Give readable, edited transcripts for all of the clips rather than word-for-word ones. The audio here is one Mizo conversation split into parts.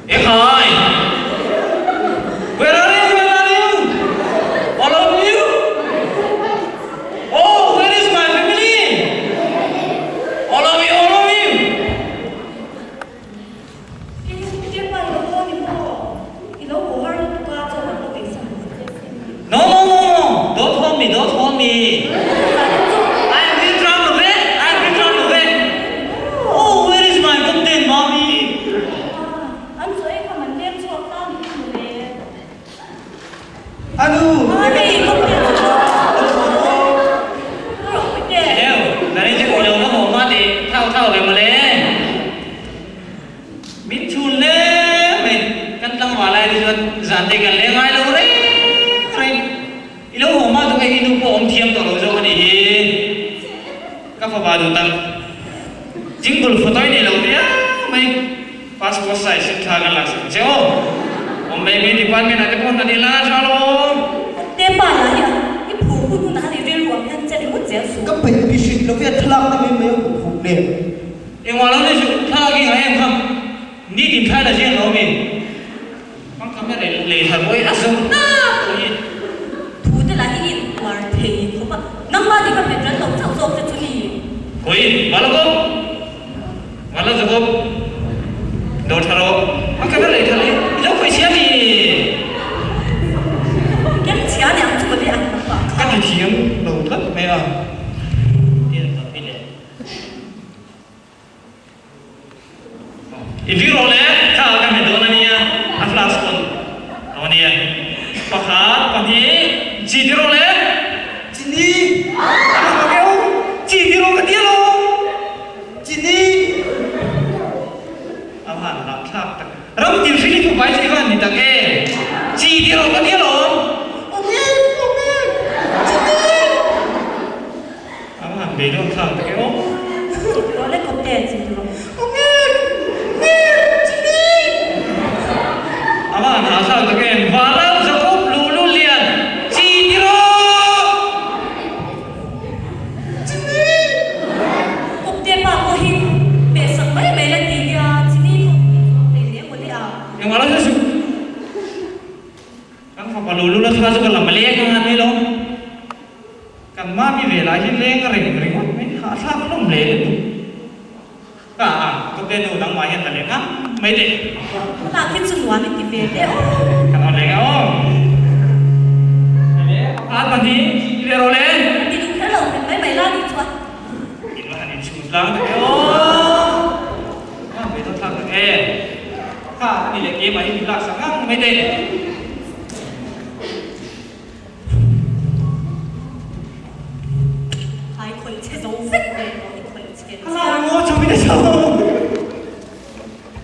Ekhai! Where are you? Where are you? All of you? Oh, where is my family? All of you, all of you! No, no, no, no! Don't hold me, don't hold me! I'm will run away, I will run away! Oh, where is my content, mommy? Anu! Hello, nani chu ilo va haw hma tih thau thau ve mawle. Min chhun hle mai, kan tlangval lai te chuan zan te kan leng ngai lo reng reng. I lo haw hma tuk hei i nu pawh awm thiam tawh lo zawk a nih hi. Ka fapa duh tak. Jingle photo i nei lo viau mai. Passport size in thla kan laksak ang che aw. Awm mai mai department ah te pawh hna dil a tha lo. Te pa lah hi a i phur hun hun ah a ni rilru ang hian che ringawt zel suh. Ka peih pi hrit lo ve thlalak te mai mai a hmuh hmuh nen. Engmah lo ni suh, thlalak hi ngai em kha nitin thlai la ziang lo mi. Hmang camera lei thar pawh hi a zo nak tawh hi. Thu te lah hi i intuar thei khawp a, nangmah ni ka hmet ran lo chauh zawk che chu ni. Khawi, Malakawp! Mala Jacob, do tha rawh. Hmang camera lei thar hi i lo khawi chhia mi? Keng chhia ni ang chu ka be ang nangmah kha. Ka ti thiam lo tlat mai a. Tia ka pi leh. I vi rawh le, kha ka hmet dawn a nia, a flash pawn a nia. Pakhat, pahnih, chi ti rawh le. Chini. A va keu, chi ti rawh ka ti alawm. Chini. A van lah thlak tak. Ram tin hri thu pai chu i van ni tak e. Chi ti rawh ka ti alawm. Awm em, awm em, chini. A va han beidawn thlak tak e aw. Rawh le kawp te chi ti rawh. Awm em, em, chini. A va han hah thlak tak em. Vanlal Jacob Luhlu Lian chi ti rawh. Chini. Kawp te pa pawh hi hmeh sak mai mai la ti nia chini pawh hi chuang thei hle maw le a. Engmah lo hre suh. Kan fapa Luhlu la thla chu ka lam leng ang a ni lo. Kan mami ve lai hi leng reng ringawt mai, hahthlak hlawm hle lutuk. Ka a, ka te nu nangmah hian ka leng a mai teh. Tunah khi chu nuam i ti ve teh aw. Ka lo leng a aw. Hele, pakhat pahnih ti ve rawh le. Ti duh kher lo hmet mai mai la ni chuan. In va han inchhun tlang tak e aw. Ka ve dawn thlak tak e. Kha ani leh keimah hi min laksak ngang mai teh. Ai khawih che zo vek mai emaw i khawih che Ka la emaw chho in a chho.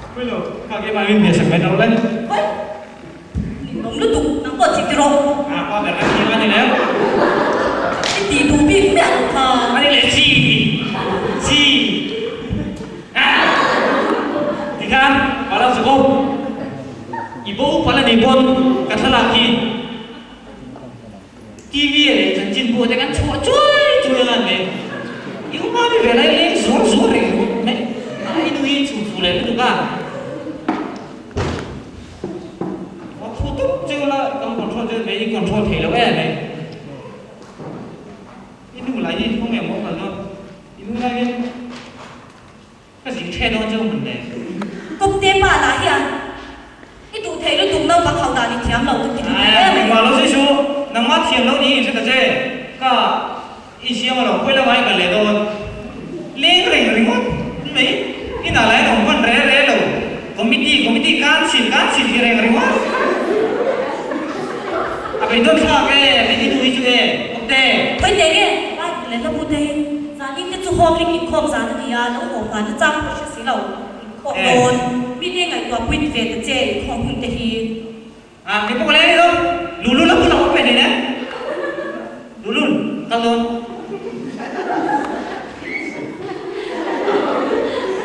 Khawi lo, ka ke mah min hmeh sak mai lo le. Khawi, ninawm lutuk, nang pawh chi ti rawh. A pa ber ka thiam a ni leu. I ti duh bik miah lo kha. A ni leh chi, chi. Tikhan, Palau chu ko. I bo pal a ni pawn ka thlalak hi. TV leh chanchin pawh te kan chhuah chuai chuai a nge. I upa mi ve lai leng zuar zuar reng ringawt mai. A i nu hi chhun fu leh lutuk a. Wa phu tup cheu la kan control cheu mai i control thei lo em mai. I nu lai hi khawnge maw kal dawn. I nu lai hian Ka zin ṭhe dawn cheu hmun le. Kawpte pa lah hian i duh theih lutuk naupang ho dan i thiam lo ka ti lutuk em Engmah lo zui suh, nangmah thiam lo niin i hre ta che. Ka insiam a lo, khawi lamah i kal leh dawn. Leng reng ringawt mai, inah lah in awm hman re re lo. Committee, committee, council, council ti reng ringawt. A beidawn thlak e, i duh hi chu e, Kawpte. Khawi teh nge, Bible leh Hlabu te hi. Zanin te chu home link inkhawm zan a ni a, lo haw hman a chang pawh hre si lo, inkhawm dawn, mite ngaihtuah puit ve ta che inkhawm hun te hi. A, kei pawh ka leng a ni lo, Lulul a bulah awm ve nei ne, Lulul, kal dawn.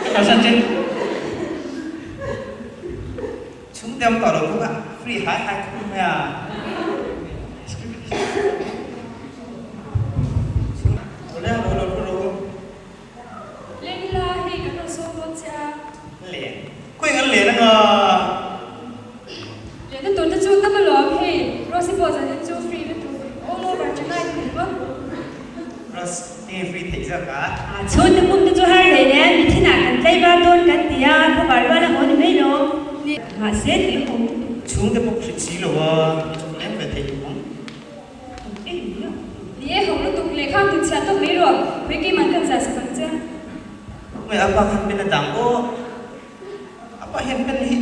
Ka kalsan che. Chhungte awm tawh lo bawk a, free hai hai khawp mai a. Awle a lo lo thu ro. Leng ila hei kan rawn sawm dawn che a. Len. Khawi ngan len anga. Mahse tih ho lutuk. Chhungte pawh hrit si lo a, i chung leng ve thei duh ang. Ni e, ho lutuk lehkha an tinchhiah tawp mai rawh, khawi keimah kan zah sak ang che. Khawngaih apa khan pen a dang aw, apa hian pen hi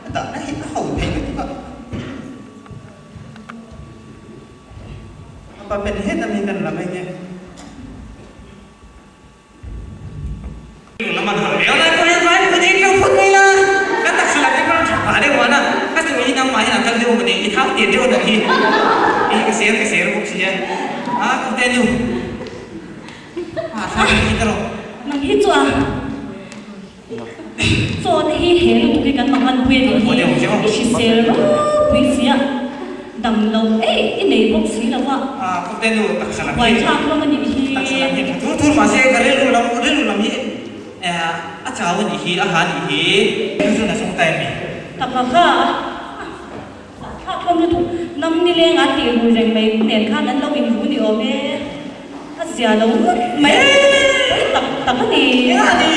a dahna hi a ho thei lutuk a, apa pen het ami kan la mai nge. Lam an hal viau lai pawh hian vai pahnih in lo phut mai la, ka taksa lam hi pawh tha pah deuh an a, ka chu hi nangmah hian a kal deuh maw ni, i thau tir deuh a nih hi, i ka ser ka ser bawk si a, a kute nu a thla hi ka rawh. Nang hi chu a chaw te hi he lutuk hi kan mangan pui a nih hi, i hrisel ropui si a, dam lo eih i nei bawk si lo a, buaithlak hlawm a nih hi. Thur thur mahse ka rilru lam rilru lam hi a chau a nih hi a ha nih hi. Chu chu na sawng ta em ni? Ka pa kha a thlak hlawm lutuk nam nileng an tih rui reng mai nen khan an lo inru ni awm e, a zia lo ngawt mai pawi tak tak a ni. Eng a ni?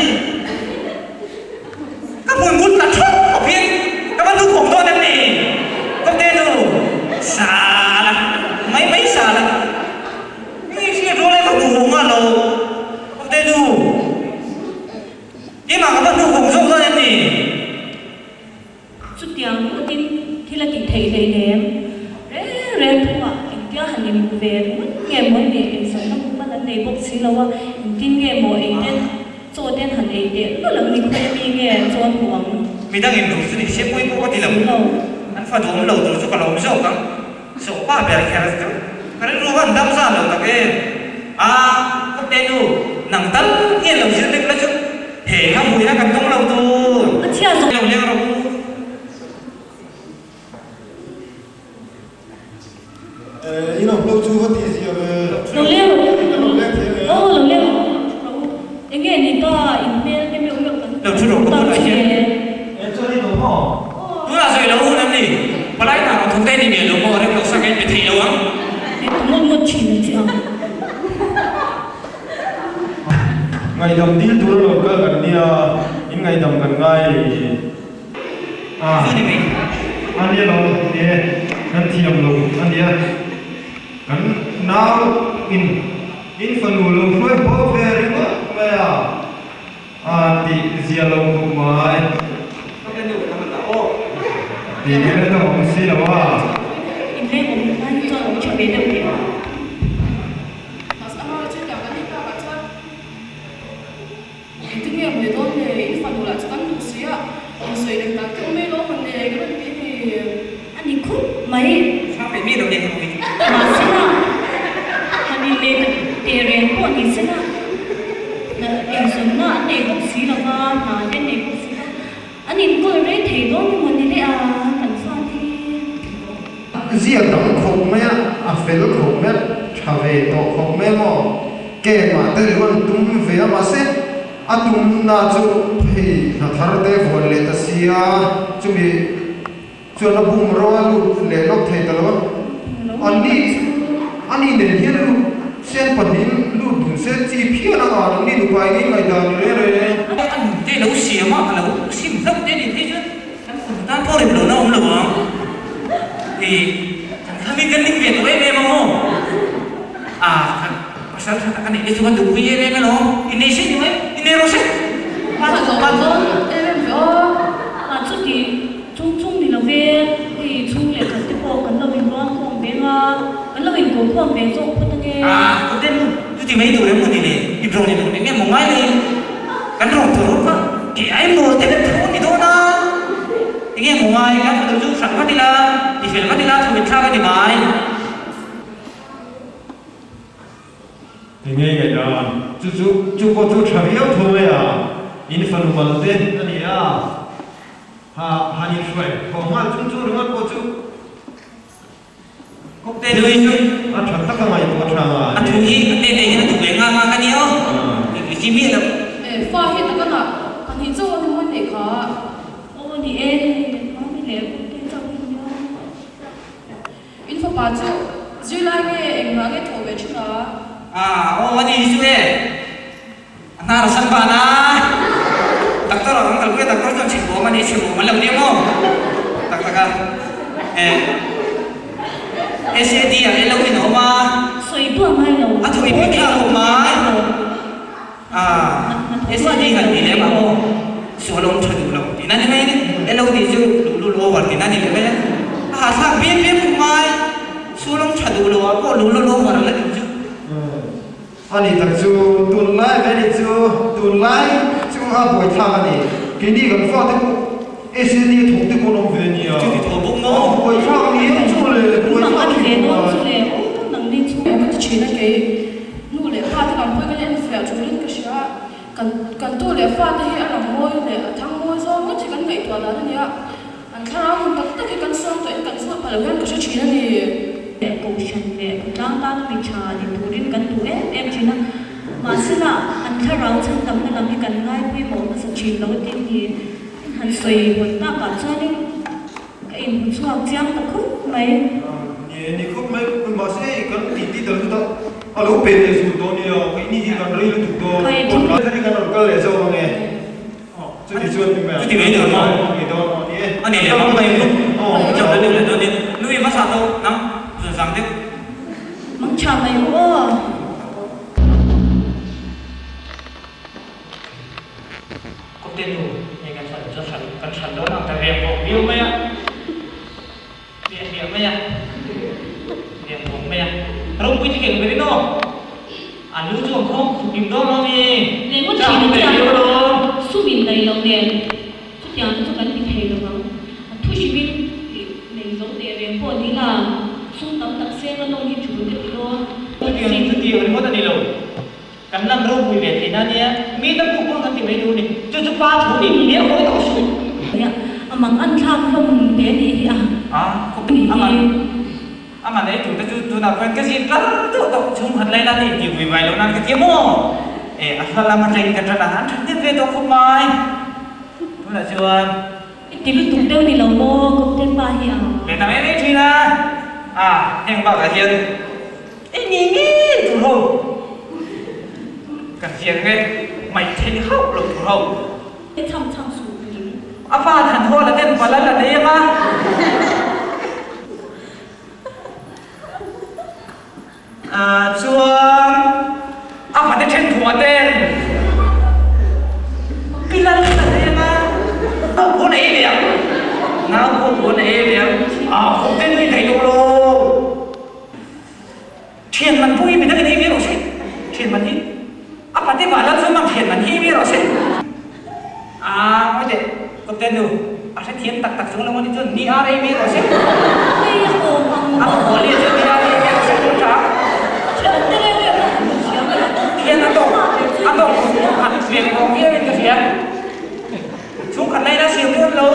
Ka hmui mut la thawk khawp in ka va duhawm dawn em ni? Kawmte nu, sa la, mai mai sa la. Mi hriat rual ai va duhawm a lo, Kawmte nu. Keimah ka va duhawm zawk dawn em ni? Chutiang ngawtin thil a tih theih hleinem. Reng reng thungah engtia han inhmu ve ringawt nge maw ni insawnna mumal an nei bawk si lo a, engtin nge maw ei ten chaw ten han ei teh lul ang ni khawi mi nge chaw an hmuh ang. Midang in duh chu ni se pawi pawh ka ti lo. An fa duhawm lo tur chu ka lawm zawk ang. Sawhpa ber kher chu ka rilru khan dam zan lo tak e. A, Kawpte nu, nang tal nge lo zir deuh la chu he kha hmuina kan tawng lo tur. A chhia zawk. Lo leng rawh u. In awm lo chu va tih zia ve. Lo leng rawh u. Ka lo leng thei ang e. Aw lo leng rawh u, thu rawh u. Enge ni ta in hmel te meuh meuh kan Lo thu rawh ka bulah hian. E chuan in awm maw? Tunah sawi lo hun an ni. Palai hna rawn thawk te ni miah lo maw? Rem loh sak in pe thei lo ang. He ka ngawt ngawt thin a chi ang. Ngaihdam dil tur a lo kal kan nia, in ngaihdam kan ngai a ni. A a nia lo ni e, kan thiam lo a nia. Kan nau in in fanu lo hruai haw ve ringawt mai a. A tih zia lo khawp mai. Tih vel ka awm si lo a. In leng awm lai hi chuan awm tha ve deuh teh a. Mahse amaherawh chu tiang kan nih takah chuan engtin nge mawni dawn le in fanu lah chu kan duh si a, awm sawi reng dan te awm mai lo mawn le ka rawn ti a ni. A ni khup mai. Thla peih mi lo nen ka hmu. Mahse la, han in leh teh reng pawh ni se la, inzawnna an nei bawk si lo va, hna te an nei bawk si lo, an inkawl rei thei dawn emaw ni leh a, kan fate hi. Ziak dang khawp mai a, a fel khawp mai a, tha ve tawh khawp mai a maw? Kemah te ringawt an tum ve a, mahse a tumna chu hei hna thar te vuan leh ta sia, chumi Chuan a bum ro a lut leh lawk thei ta lo a, ani ani nen hian lut sen pahnihin lut dun se chi phian a ngan ang ni nupa eng eng ngaihdan ni reng reng. A nun te lo siam a, a lo sim hlauh te nih phei chuan kan kum tan pawh rem lohna a awm lo ang. Ih, kan khami kan ning ve tawh em em a maw? A, kan pasal tha tak a neih te chu kan duhpui em em alawm. Innei se ni mai, innei rawh se. A zawh dawn em em ve aw. A chuti Chung chung ni lo ve, hei chhung leh khat te pawh kan lo inrual khawm ve nga, kan lo inko khawm ve zawk phawt ange. Ah, kawt em chuti mai tur em maw ni le, i rawn in rawn eng emaw ngai lo in kan rawn thaw rawk a, kei ai mawl te vek tho a ni dawn a, eng emaw ngai kan fanu chu hrang vat ila, ti fel vat ila thu in thlak a ni mai. Ti ngei ngei a, chu chu chu pawh chu tha viau tho mai a, in fanu mal te a ni a, ha han inhruai haw nghal chung chung ringawt pawh chu Kawkte nui chu a tha tak a ngaihtuah tha nga a thu hi a te te hian a duh ve nga nga ka ni aw, i chi miah lo. E, fa hi tak a nah, pahnih chauh a ni mawi nei kha. Aw ni e, mami leh kawkte chauh hi nia. In fapa chu zirlai nge engmah nge thawh ve thin a? Ah, aw a ni hi chu e. A hnar a san van a. Doctor a rawn kalpui a, doctor chuan chhibawm a ni, chhibawm an lo nia maw? tak a. Eh, SAD ah elo in a awm a. Sawi duah ngai lo. A thawi pui thlak khawp mai. Ah, SAD han ti leh mah maw? Sual awm tha duh lo tihna ni mai a ni. Elo tih chu luhlul over tihna ni leh mai a. A hahthlak biam biam khawp mai. Sual awm tha duh lo ah pawh luhlul over la nih chu. A ni tak chu, tunlai ve ni chu, tunlai chu a buaithlak a ni. Keini kan fate pawh SAD thawk te pawh an awm ve nia. Chuti thaw bawk maw? A buaithlak ni em chu le, buaithlak Ni thin ve khawp dawn chu mai. le, aw nangni chu. Ka ti thin a kei, nu leh pa te lam pawhin ka en fiah tulin ka hria. Kan kan tu leh fa te hi a lang mawi leh a thang mawi zawng ngawt hi kan ngaihtuah dan a nia. An thlarau hun tak tak hi kan suam tawhin kan chhuat pha lo hian ka hre thin a ni. Kohhran leh khawtlang tana mi tha ni turin kan duh em em thin a, mahsela an thlarau chhandamna lam hi kan ngaipawimawh hmasa thin lo tin hi han sawi hawn takah chuanin ka inhmu chhuak chiang ta khawp mai. Ni e, ni khawp mai, mahse hei kan tih tih tal chu ta a lo pe leh zut dawn nia, keini hi kan rei lutuk dawn, kan rawn kal leh zawk ang e. Chuti chuan ni mai Chuti mai ni maw? Ni dawn maw ni e. A ni leh mang mai nu. Aw chau la deuh leh dawn in nu i hmasa tawh nang zun zang deuh. Mang tha mai u aw. Kawpte nu hei kan hran chu hran kan hran dawn ang ta riak bawk viau mai a. Hmiah hmiah mai a, hmiah muang mai a. Ropui te keng ber in aw. An lu chu an khawng khum kim dawn lo mi. Leh ngawt thin a chiang sum in nei lo nen chutiang te chu kan ti thei lo vang. A thu hrim in tih nei zo teh reng pawh ni la, sum tam tak seng a lawng hi tul ka ti dawn. Chutiang chutiang ringawt a ni lo. Kan lan ropui ve theihna a nia, mi ta puk pawh kan ti mai duh a ni. Chu chu pa thu nih hliah hawi tawh suh. Nia, a mang an thlak hlawm te nih hi a. A, a man, a man ei tur te chu tunah khuan ka zir tlar tawh tawh, chhung khat lai la ni tih vui vai lo nan ka ti a maw? E, a hla lam atangin ka tan a, an that hnem ve tawh khawp mai. Tunah chuan. I ti lutuk deuh ni lo maw, Kawpte pa hi a. Leh ta mai mai thin a, a, heng bakah hian. Ei ngei ngei tur ho kan hian nge mai theih hauh lo tur ho. I chham chham suh tling. A pa than haw la ten pala la nei anga. Ah chuan a fate then thua ten pilal la nei anga. Nau pawh nei ve ang. Nau pawh nei ve ang. Ah khawp te nui thei tawh lo. Thian man pawh hi midang in ei ve rawh se, thian man hi a pate vah lam chuan mang thian man hi ei ve rawh se. Aa ngawi teh, Kawpte nu, a hrethiam tak tak chung lo ngawt hi chuan ni ar ei ve rawh se. A pawl hi chuan ni ar ei ve rawh se tun tha. Thian a tawk, a tawk khat ve vawng viau in ka hria. Chhungkhat laina siam dawn lo,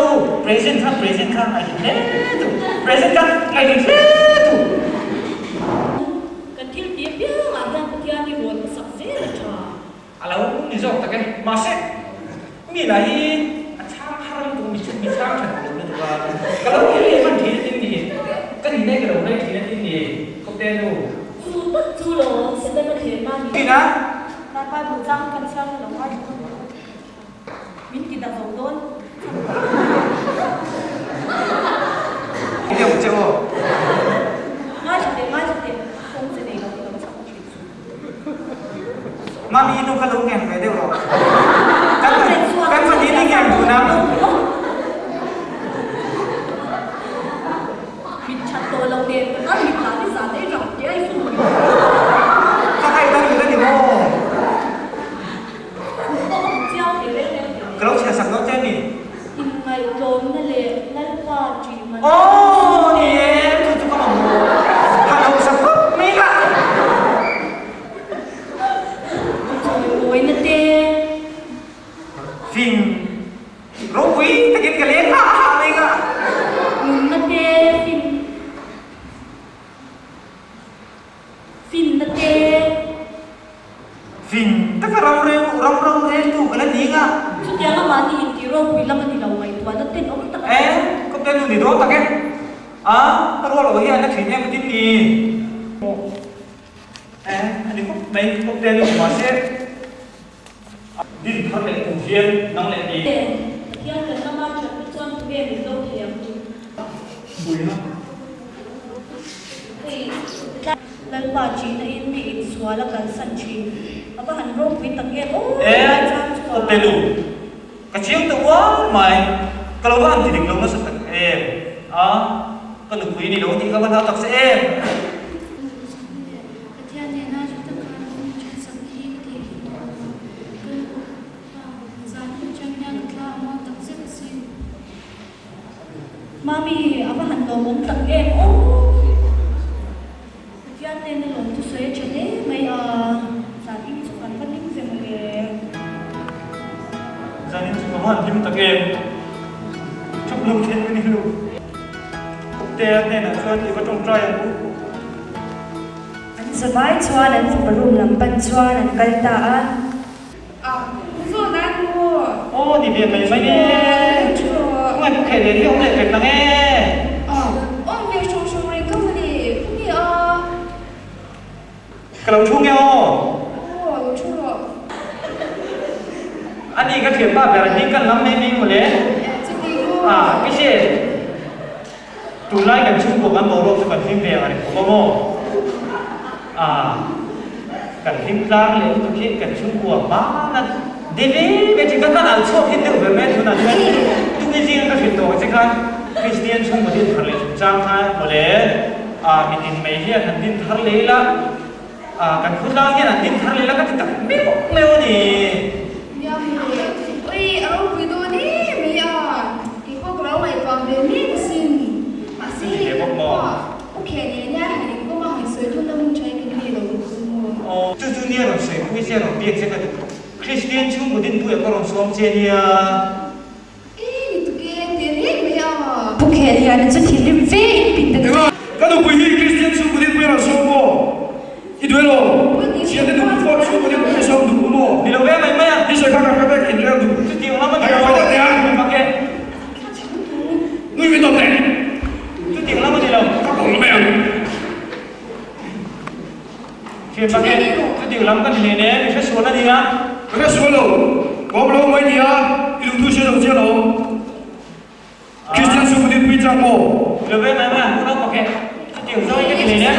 present kha present kha ngaihtuah hle tu, present kha ngaihtuah hle tu. Kan thil tih apiangah hian Pathian hi rawn hmasak zel a tha. A lo ni zawk tak e, mahse mi lah hi a chhang har lutuk mi mi chhang tha duh lo lutuk a, ka lo hi leh hman thin a tin ni, ka nihna hi ka lo hlei thin a tin ni, Kawpte nu. Chu tak chu lo Setana thlenna a ni. Thin a. Tlaipa duhchang kan chhiar na lo ngaithla dawn. Min ti ta zo dawn. Deuh che aw. Ngaithla teh ngaithla teh kawng che nei lo hi lo chak thin chu. Mami i nu kha lo ngen ve deuh rawh. Kan kan fahnih ni ngen dun a. Mit that tawh lo nen ka kal mit lah ni zan ei rang teh ai fum. Ka kai ta lut a ni maw? Ka lo chhiar sak dawn che a ni. Inngaihtlawmna leh Lalpa ṭih man. Aw ni e, chu chu ka mamawh. Han hausa khawp mai ka. Chawimawina te. Fing ropui takin ka leng hah hah mai ka. Nunna te fin. Finna te. Fin taka ram reu ram roreltu ka la ni nga. Chutiang a mahni intih ropui lam a ni lo ngaihtuahna tenawm tak a ni. E, ka pe nu ni dawn tak e. A, ka rual lo hi a na thin em tin ni. E, a ni khawp mai, ka pe nu mahse din thar leh tur hian nang leh ni. E, Pathian kan lama thatna chuan tunge min do thei ang chu. Puia. Hei tlai Lalpa ṭihna in mi insual a kalsan ṭhin. A va han ropui tak em aw E, tlai chang chu a. Kawttelu, ka chiang ta uar mai. Ka lo va han ti dik lo nasa tak em? A, ka nupui ni lo tih ka va hlau tak che em? Pathian nena chu taka ram ṭhensak hi ka theihnghilh tawh lo. Ka nu, pa, zan hun chang hian ka thla a muang tak zet asin. Mami, a va han lawmawm tak em aw! Pathian nena lawm thusawi a ṭha hle mai a, zan in chu kan va hlim ve mawle. Zan in chu ka va han hlim tak em! Ṭhup lo thei ka ni lo. Kawptea hnenah chuan i va ṭawngṭai ang u. An zavai chuan an fapa room lam pan chuan an kal ta a. A, zawn an maw? Aw, ni ve mai mai e. Khawngaih pu kheh leh hi awm leh pek nang e. A, awm ve hrawng hrawng reng ka mawle, khawnge a? Ka lo thu nge aw? Aw, lo thu rawh. A ni ka thianpa ber hi kan lam mai mai mawle. Chuti maw? A, Kishe. Tunlai kan chhungkaw kan boruak chu kan hlim ve ang a ni khawp a maw? Aaa kan hlim tlang leh lutuk hi kan chhungkua hmana de ve ve chi kha kan al chhuak hi deuh ber mai a tunah chuan tunge zinga ka hrilh tawh ang che khan Kristian chhungkaw din thar leh chungchang kha mawle aa mitin mai hian han din thar leh ila aa kan khawtlang hian han din thar leh ila ka ti tak meuh meuh a ni. Nia mawle, ui a ropui dawn em mai a, keipawh ka lo ngaihtuah ve mek asin. Mahse hei pawh u kheh leh nia han inkawm a han sawi dun na hun tha hi kan nei lo lutuk maw. Aw chu chu nia rawn sawi pui che rawn biak che ka duh. Kristian chhungkaw dinpuia ka rawn sawm che nia. E ni tuk e, teh reng mai a. Pu Khelhiana chu thinrim ve in pin ta che. Ka nupui hi Kristian chhungkaw dinpui rawn sawm maw? I duh elo? Thiante nupui pawh chhungkaw dinpui sawm duh maw? Ni lo ve mai mai a. Ni sawi kha ka hre vek in rel duh. Chutiang lam a ni lo. Ai ka fawi deuh teh a. Mak e. Nui min dawt teh. Chutiang lam a ni lo. Ka kawng lo mai ang. Thian mak e. Chutiang lam ka ni nen e, mi hre sual a nia. Ka hre sual lo. Ka awm lo mai nia. I lungthu hria lo chiah lo. Kristian chhungkaw dinpui chang maw? Lo ve mai mai a, unau pakhat chutiang zawngin ka ti nen e.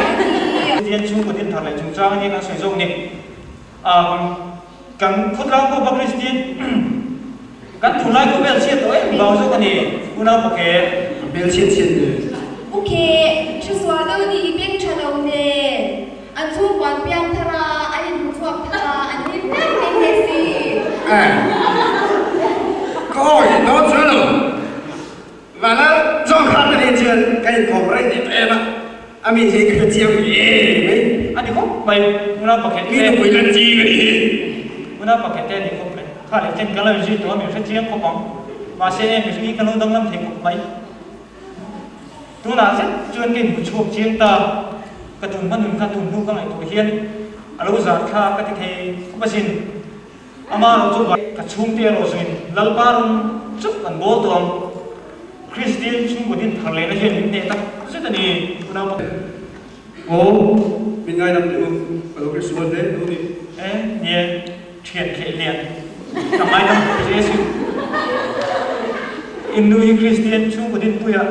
Kristian chhungkaw din thar leh chungchang ania kan sawi zawk ni. Kan khawtlang pawh va Kristian kan tunlai khawvel chhiat tawh em vang zawk a ni, unau pakhat. Hmel chhiat chhiat nen. Ok, hresual deuh ni i beng tha lo nen. An chhungkua an piang thar a, an inhmu chhuak thar a, an hlim hle mai nghe si. Eh, ka awi dawn chuan lo. Vana zawng kha ka nen chuan ka inkawm reng tih tawh em a, a mi hi ka hre chiang ve em mai. A ni khawp mai, Unau pakhat te. Mi nupui lan chi ka nih hi. Unau pakhat te a ni khawp mai. Kha leh chen ka lo inzui tawh a, min hre chiang khawp ang. Mahse, mihring hi ka lo danglam thei khawp mai. Tunah zet chuan ka inhmu chhuak chiang ta, ka tun hmanun kha tun hnu ka ngaihtuah hian a lo zar thla ka ti thei khawp asin. Ama erawh chu ka chhungte erawh zuin Lalpa rawng chauh kan bawl tawh ang. Kristian chhungkaw din thar lehna hian min hneh tak zet a ni, unau pakhat. Aw, min ngaidam teh u, ka lo hre sual hle lo ni. E, nie, thian kheh lian, ka ngaidam tawh che asin. In nu hi Kristian chhungkaw dinpuia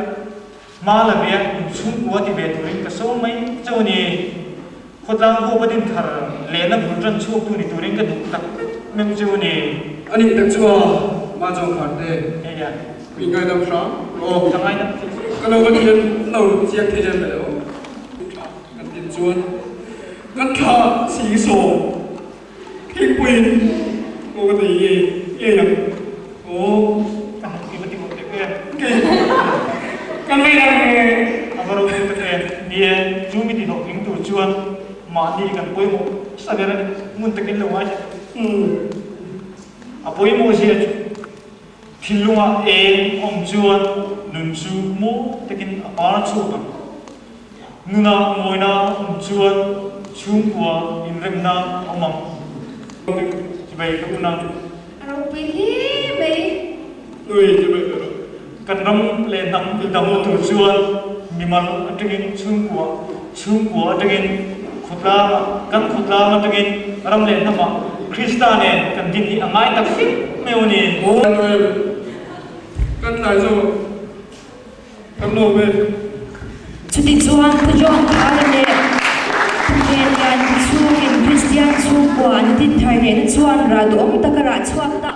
hma la ve a, in chhungkua ti ve turin ka sawm mai chauh a ni. Khawtlang huapa din thar lehna bul tan chhuaktu ni turin ka duh tak meuh chauh a ni. A nih tak chu a, Mahjong khar te. Eia. Min ngaidam hram rawh. Ka ngaidam che chu. Ka lo va thiam lo chiang thei em lo. Kan tin chuan kan thla singsaw thingpuiin aw ka nei nge ngei ang aw. Ka han ti va ti mawh teh em. Kei kan ngaih ang nge. A va ropui tak em. Ni e, chu mi tihlawh tling tur chuan mahni kan pawimawh sa ber a ni. Ngun takin lo ngai teh. A pawimawh zia chu. Thinlungah eng awm chuan nun chu mawi takin a par chhuak ang. Nunah mawina awm chuan chhungkua inremna a awm ang. Chibai ka un a. A ropui hle mai. Nui chibai ka rawh. Kan ram leh hnam dang tur chuan mimal atangin chhungkua, chhungkua atangin khawtlangah, kan khawtlang atangin ram leh hnamah Krista nen kan din hi a ngai tak hrim mai a ni. Aw kan tlai zawk kan lawm e. Chutichuan Pu John Khara leh Pu Kelian chhungin Kristian chhungkua an din thar lehna chuan rah duhawm tak a rah chhuak ta a.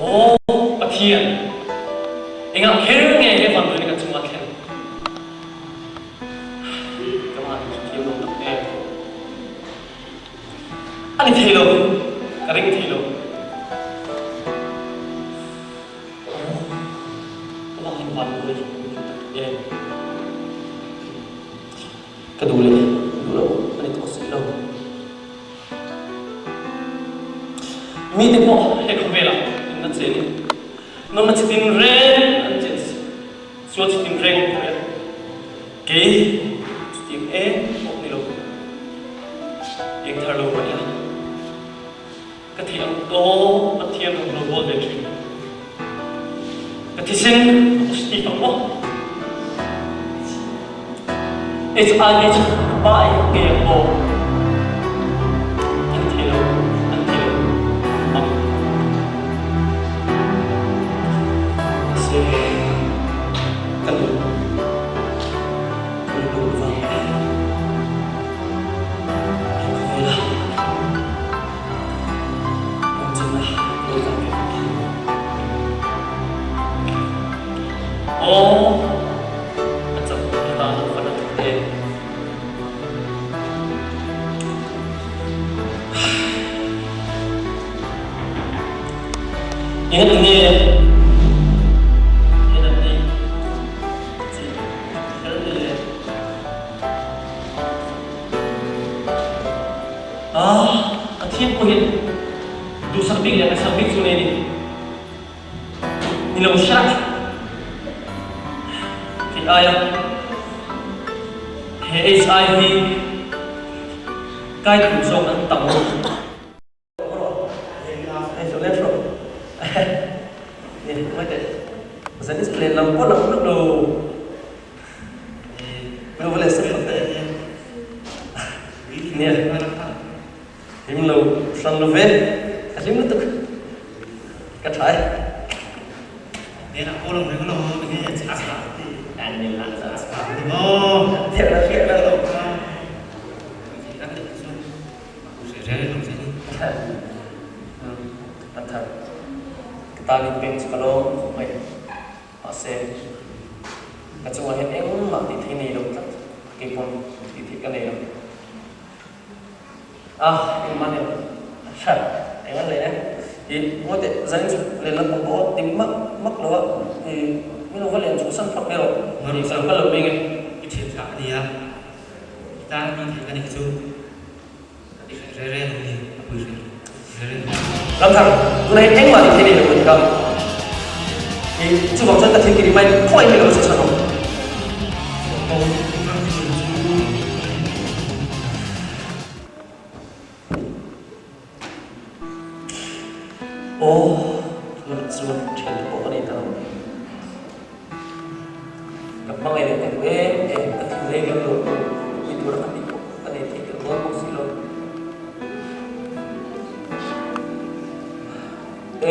Aw Pathian, engah kher nge he vanduai na ka chungah thleng? Ka van hrethiam lo tak em. A ni thei lo, ka ring thei lo. Aw, ka van han vanduai tak em. Ka duh leh duh lo a ni tawh si lo. Mite pawh he khawvelah inna chenin nawmna chitin reng an chen si, sual chitin reng an khawih a, kei chutiang em pawh ni lo, eng thar lo mah ila ka theih ang tawp Pathian rawn lo bawl ve thin. Ka thisen a positive ang maw? HIV chu ka pa i ngei ang maw? An thei lo, an thei lo ang. Mahse, ka nun, ka nun duh vang leh he khawvela awmchana ka lo kal ve ang. Aw, a chak ka tan a fan a that e. Enga tinge he natna hi chi kher ni le? Ah, Pathian pawh hian duhsak bik leh ngaihsak bik chu nei a ni. Ni lo hriat theih aia he HIV kai tur zawk an tam lo. Hlim lo hran lo ve, ka hlim lutuk, ka tha e. Nena ko lo reng lo nge a sa ti a sa ti maw Thiah la thiah la lo ka re re lo ni An thar ka tan in peng chu ka lawm khawp mai mahse ka chungah hian engmah tih thei nei lo tlat keipawn tih theih ka nei lo. A engmah ni lo hra eng an leh e i ngawi teh zain chu len lampang pawh a tim mak mak lo a i min lo va len chhuah san phawt mai rawh i ka lo kal lo mai nge. I thian thlah a nia i tan a tih theih ka nih chu i hreh re re lo ni a pui hreh re re lo. Ramthar tunah hian engmah tih theih nei lo ka ti ka i chuvang chuan ka thil ti ri mai khawngaih in min lo chhuah san rawh. Aw, tunah chuan thian pawh ka nei ta lo. Ka hmangaih leh ka duh em em, ka thil rei lem lo pawh pui tura ka tih pawh ka nei thei tel dawn bawk si lo.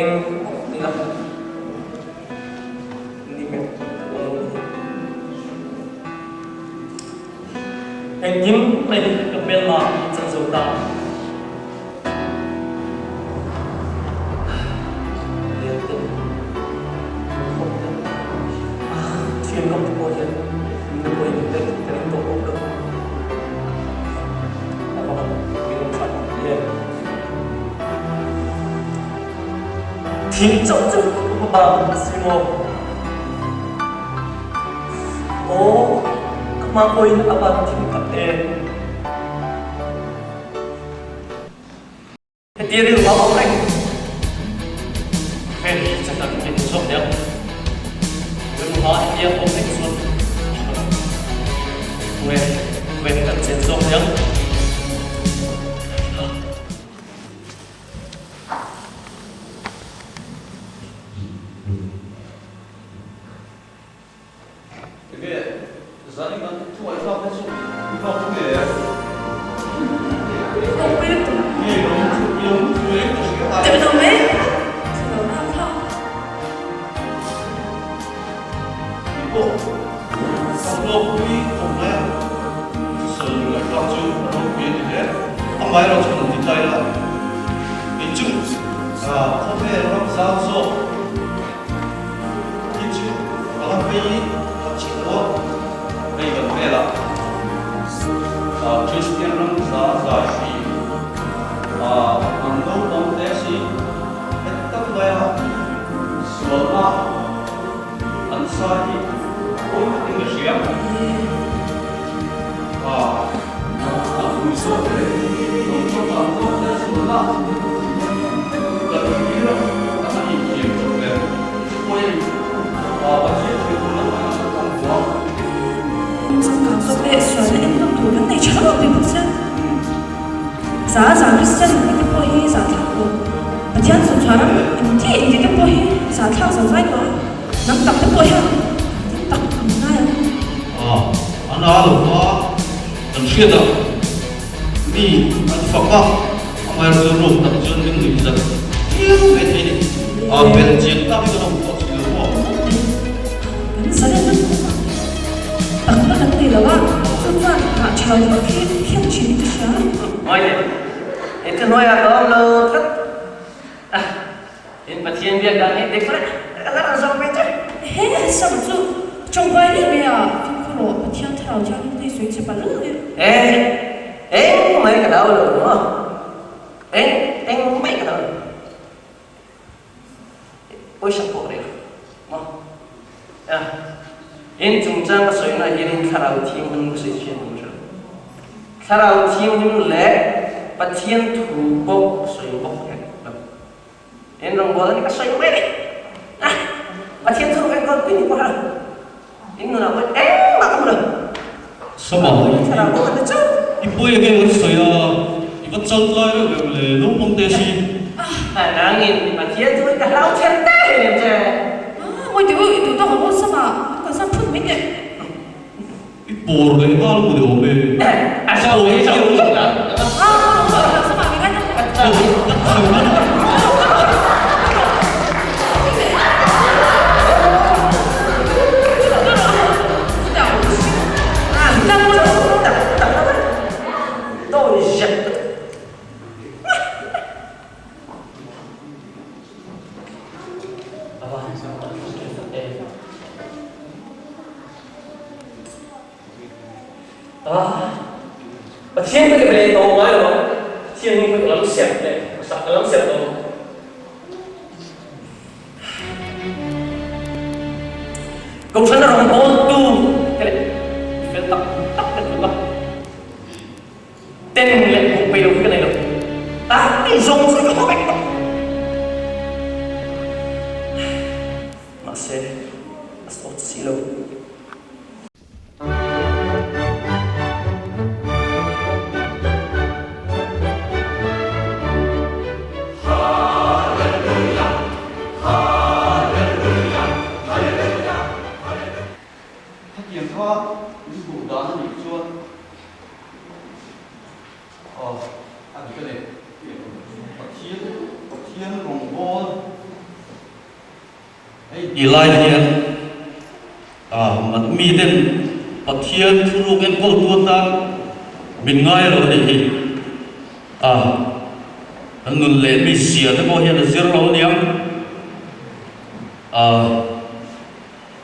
Eng pawh ni la. Engkim mai hi ka hmelma an chan zo ta. Lian te, khawp te, thian kawp te pawh hian min la pawhin min pek ka ring tawh bawk lo. A va han rinawm thlak tak em. Thil chauh chu ka bang a si maw? Aw, ka hma pawhin a van thim tak em. Hetia rilru a awm reng. Vel hi chakna ka pe zawk deuh. Rilru ha hetia awm reng chuan tha lo. Nge, vel kan chen zawk deuh. Enge zanin kan thu ngaihthlak te chu i nghak chu nge? Amaherawhchu kan ti ta ila, kei chu khawvel ram zau zawk hi chu ka la vei khat chhin lo a, hei kan velah Kristian ram za zai si an naupang te si heti tak maia sualna An sa hi pawi takin ka hria. A a pui zawk leh hnam changkang zawk te sualna kan thlir a, kan han inthiam chawp leh chu pawi a ni. A Pathian thil tur lamah hian kan hmu a. Hnam changkang zawk leh sualna entawn tur kan nei tha lo tih bawk sia. Za za Kristian inti te pawh hi zahthlak lo. Pathian chawchhuah ram inti inti te pawh hi zahthlak zo zai tawh a. Nang tak te pawh hian tin tak an ngai ang. A, an a lo va, kan hriat a, mi an fak a, amaherawhchu chu ruk tak chuan min nuih zat viau mai thei a ni. A, bel chian tak hi kan awm pawh thei lo maw? Kan zalen na kawngah takna kan nei lo a, chu chuan nghah tha lo tak hi thlen thin in ka hria. Ngawi teh, he thu hnuaiah ka awm lo tlat a. Tin, Pathian biak dan hi dik leh ka la rawn zawk mai che. He sam chu tawngpai rih mai a, fimkhur rawh, Pathian thlarau thianghlim te hi sawi che palh reng e. He, eng mai ka dau lo maw? Eng, eng mai ka dau lo. Pawisa pawh rih lo maw? A, in chungchang ka sawi na hianin thlarau thianghlim ka sawi chhiat ang hre lo. Thlarau thianghlim leh Pathian thu pawh ka sawi bawk hek lo. In rawngbâwl a ni ka sawi mai a ni. A, Pathian chu eng kawl pui ni pawh hre lo. In nunah pawh engmah ka hmu lo. Sama, i pawi enge kan sawi a, i va chal tlai reuh reuh le, naupang te si. A, nangin Pathian chu ka hlau kher ta hle em che. A, mawi tih u, i duh tawk ang u, Sama, min kalsan phut mai teh. I pawr leh nghal maw ni awm e. A sawi hi sawi u la. A, mawi tih u, Sama, min ngaithla teh. Pathian ka ti tawh ngai lo ang, Pathian hi ka lam siam leh ka lam siam tawh ang. Kohhran a rawn bawltu te leh fel tak tak te tluk a, ten leh hmuh peih lo hi ka nei lo. A ni zawng chu ka haw vek tawh. Mahse, a sawt si lo. Hetiang kha min hmuh dan a nih chuan aw a dik a ni. Pathian Pathian rawngbâwl. Hei ti lai hian miten Pathian thuruk enkawltu atan min ngai lo a nih hi. Kan nun leh mi zia te pawh hian a zir lo aniang.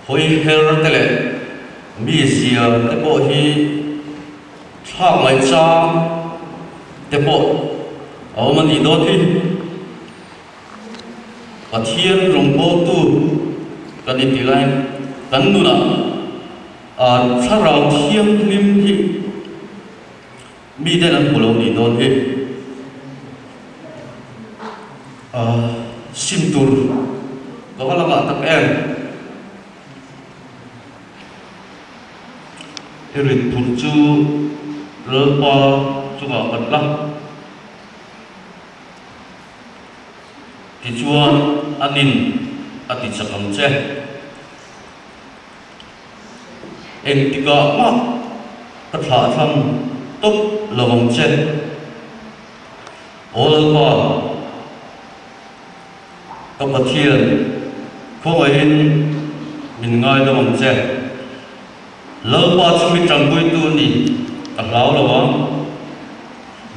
Hawi her te leh mi zia te pawh hi thlak ngaihchang te pawh a awm a nih dawn hi. Pathian rawngbawltu kan inti laiin kan nunah thlarau thianghlim hi miten an hmu lo nih dawn hi. Sim tur ka va la ngah tak em? I rit phurh chu Lalpa chungah kan la. Tichuan a nin a ti chak ang che. Engtikah mah ka thlah thlang tawp lo ang che. Aw Lalpa, ka Pathian, khawngaihin min ngaidam ang che. Lalpa chu mi tanpuitu a ni, ka hlau lo ang.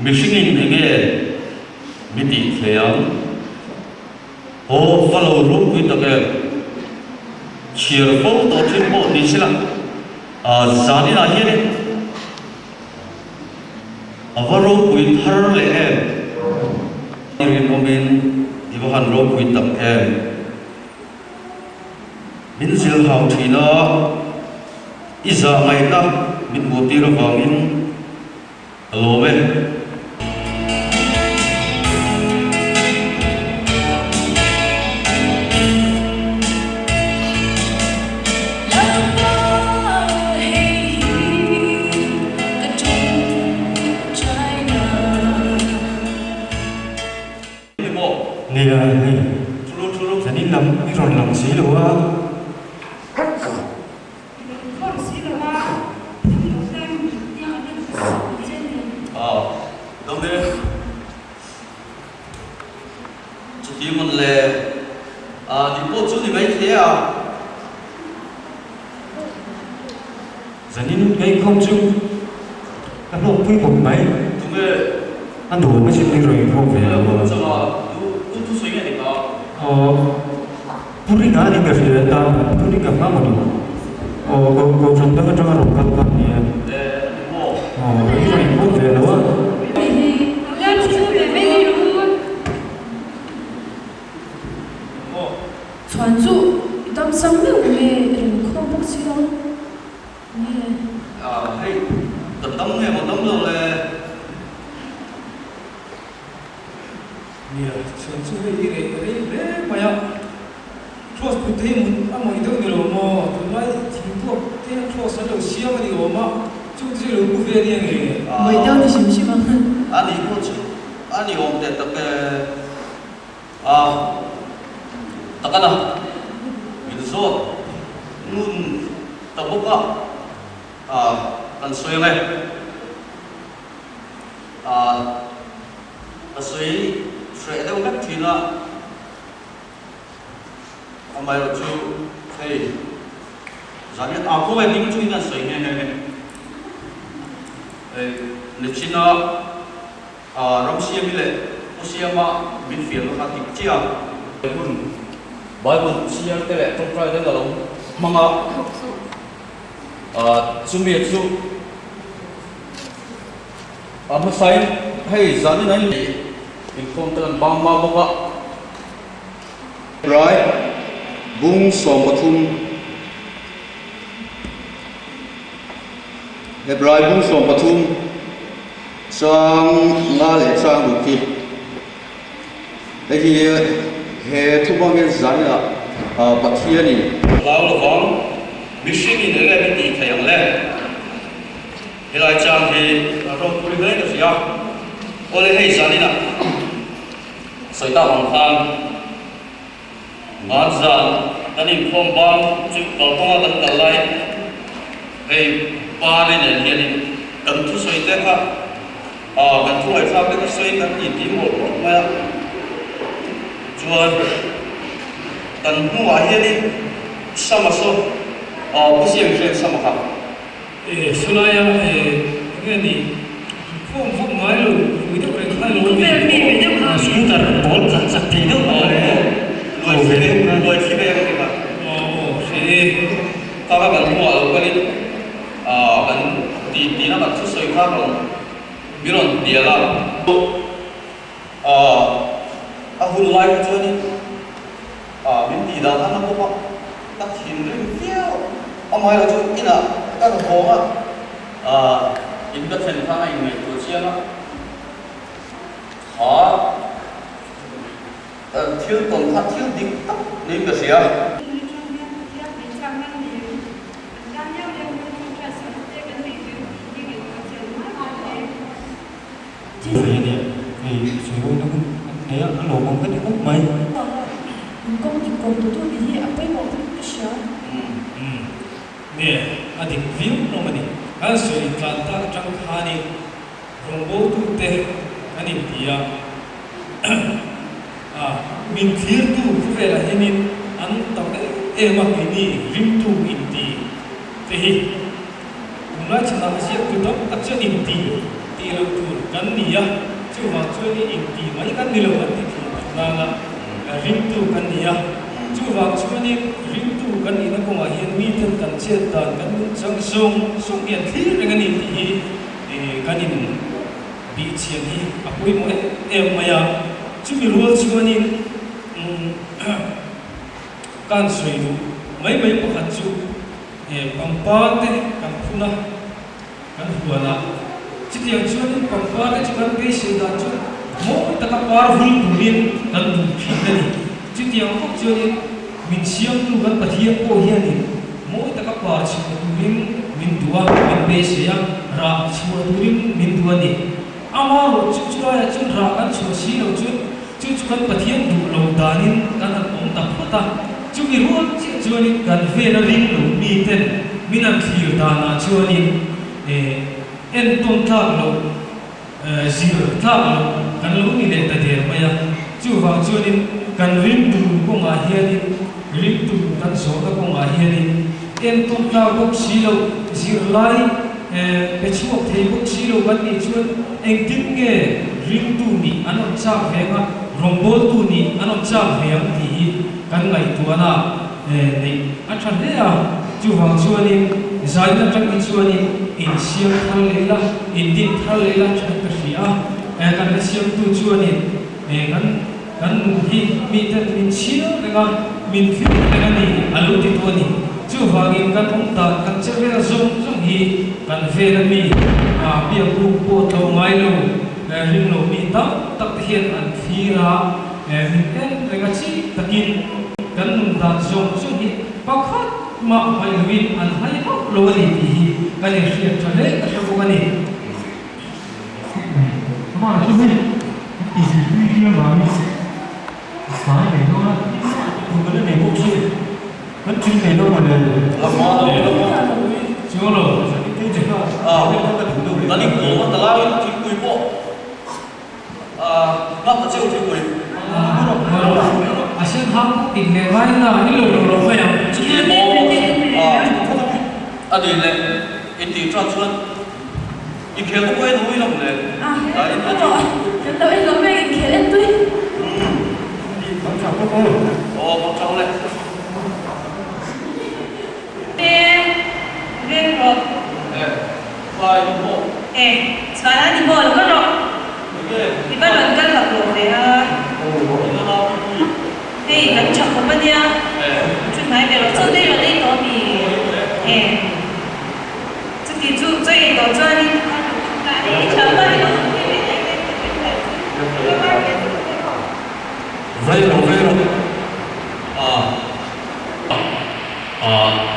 Mihringin enge mi tih thei ang? Aw, va lo ropui tak em? Chhiar fo tawh thin pawh ni sela, zan inah hianin a va ropui thar leh em? I rinawmin i va han ropui tak em? Min zilhau thin a, i zahngaihna min hmuhtir avangin ka lawm e. Nia hei zanin lam i rawn lang si lo a. Chuti mawn le ni pawh chu ni mai thei a. Zanin ngeikhawm chu ka hlawkpui khawp mai. Tunge? A nuam a sin i rawn inkhawm ve lo a. Aw, Pu Ringa a ni ka hria ta, Pu Ringa kha maw ni? Aw, ko kohhran dang atanga rawn kal kha a ni e. Aw, i rawn inkhawm ve lo a. Chhuan chu i dam sam meuh nge i rawn khawm bawk si lo nge? Hei, ka dam nge maw dam lo le? Nia, chhuan chu hei i reh rei hle mai a, Kross put te hi mut a mawih deuh ni lo maw? Tunlai thingtuak te hian Kross an lo siam a ni awm a, chung te chu i lo pu ve a nia nge? Mawih deuh ni hrim hrim ang. A nih pawh chu a ni awm teh tak e. A tak a na, min zawt ngun ta bawk a, a kan sawi ang e. A ka sawi hreh deuh vek thin a, amaherawh chu hei zan hian a khawngaih ding chungin an sawi nghe nghe nghe. Hei Nichina Ramsiami leh Pu Siama min fiahna kha dik chiah a. Hun Bible chhiar te leh tawngtai te a lo hmang a, chumi chu a hmasain hei zanin a inkhawm te kan bang hma bawk a. Rai bung 13 Hebrai bung 13 Chang nga leh chang ruk hi hei hi he thu hmang hian zaninah Pathianin. Hlau lovang mihringin eng nge min tih theih ang le? Helai chang hi ropui hle ka hria. Awle hei zaninah sawi tak ang khan Vanzan kan inkhawm bang chu kalkawnga kan kal lai hei Pari nen hianin kan thusawi te kha ah kan thu ngaihthlak te kha sawi kan ti ti mawlh mawlh mai a, chuan kan hnungah hianin Sama saw ah Pu Siang hriat Sama kha. E sawlaia e enge ni khawm vak ngai lo ui deuh reng kha ilo ni. Scooter pawl khalh chak thei deuh mai le. Luai thli ve luai thli ve ang ti kha. Aw aw hre e. Kha kha kan hmuh ah lo kalin ah kan ti ti na kan thusawi kha rawn mi rawn hnial a. Ah a hun lai kha chuanin ah min tih dan khan a bawk a ka thinrim viau amaherawh chu inah ka rawn hawng a. Ah in ka thlen khan a inngaihtuah chiang a kha thil tawn kha thil dik tak niin ka hria. Thil nia, hei sawi ho na hun an nei a, a lawmawm ka ti khawp mai. In kawng dik kawm tu tu nih hi a pawimawh vek ka hria. Umm, nia, a dik viau hlawm a ni. Kan sawi tlan tak atang khanin rawngbawltute kan inti a, a min thlirtu khawvelah hianin an tam em em a, keini ringtu inti te hi. Tunlai chhanah a ziaktu tam tak chuan inti tih loh tur kan ni a, chuvang chuanin inti mai kan ni lo an ti thin tih nana ringtu kan ni a. Chuvang chuanin ringtu kan nihna kawngah hian miten kan chet dan kan nungchang zawng zawng hi an thlir reng a ni tih hi kan in bihchian hi a pawimawh em em mai a. Chumi rual chuanin kan sawi duh mai mai pakhat chu pangpar te kan phun a, kan huan a. Chutiang chuanin pangpar te chu kan beisei dan chu mawi taka par vul turin kan duh thin a ni. Chutiang bawk chuanin min siamtu kan Pathian pawh hianin mawi taka par chhuah turin min duh a, min beisei a, rah chhuah turin min duh a ni. Amaherawh chu chulaiah chuan rah kan chhuah si loh chuan Chu chu kan Pathian duh lo danin kan han awm ta phawt a, chumi rual chiah chuanin kan vela ring lo miten min han thlir danah chuanin entawn tlak loh, zir tlak loh kan lo ni leh ta der mai a. Chuvang chuanin kan ringtu kawngah hianin, ringtu kan zawhna kawngah hianin entawn tlak bawk si loh, zirlai pe chhuak thei bawk si lo kan nih chuan engtin nge ringtu nih an rawn chak ve ang a, rawngbawltu nih an rawn chak ve ang tih hi kan ngaihtuahna neih a tha hle a. Chuvang chuanin zain atang hi chuanin insiam thar leh ila, indin thar leh ila tha ka hria a, kan la siamtu chuanin kan Kan nun hi miten min chhiar reng a, min thlir reng a ni, a lo ti tu a ni. Chuvangin kan awm dan, kan che vel zawng zawng hi kan vela mi, biak buk pawh tlo ngai lo, ring lo mi tam tak te hian an thlir a, min en reng a chi takin kan nun dan zawng zawng hi pakhat mah hmaih loin an hai hauh lo a ni tih hi kan inhriat tha hle ka hre bawk a ni. Amah chu hei i zirpui hi avangin sai nei dawn a, kum kan la nei bawk si, kan thil nei dawn mawle. Chuang lo, Kan inkawm a talaiin thingpui pawh nghak ta cheu thingpui. A sen hang tik leh ngai na i lo lo lo mai ang. Chuti maw a ni leh intih tan chuan. Inkhel te pawh en ui lo le. A, a tawh. Kan lo en lo mek inkhel en tui. Bang chang bawk aw. Aw bang chang le. Peng veng rawh. E, vai ni maw? E, chhuah ni maw lo ka rawh. Enge? I va rawn kal lak lo ve a. Aw, i la lam i. Hei kan tha khawp a nia. E. Chu hnai ve rawh. Chaw te i rawn ei tawh a mi? E. Chuti chu chaw ei tawh chuanin Vei rawh vei rawh a a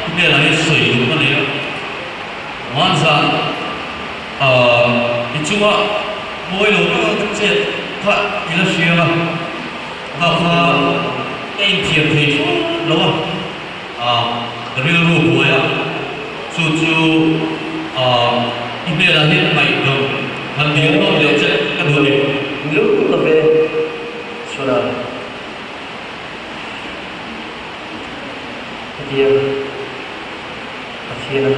i hnenah hian sawi duh ka nei a, Manzan a i chunga mawi lo taka ka chet kha i la hria a, kha kha ka inthiam thei thlawt lo a. A rilru buai a, chu chu i hmelah hian ngaihdam han dil hlawm leh che ka duh a ni. Ni lo lo ve chhun a, hetia Pathiana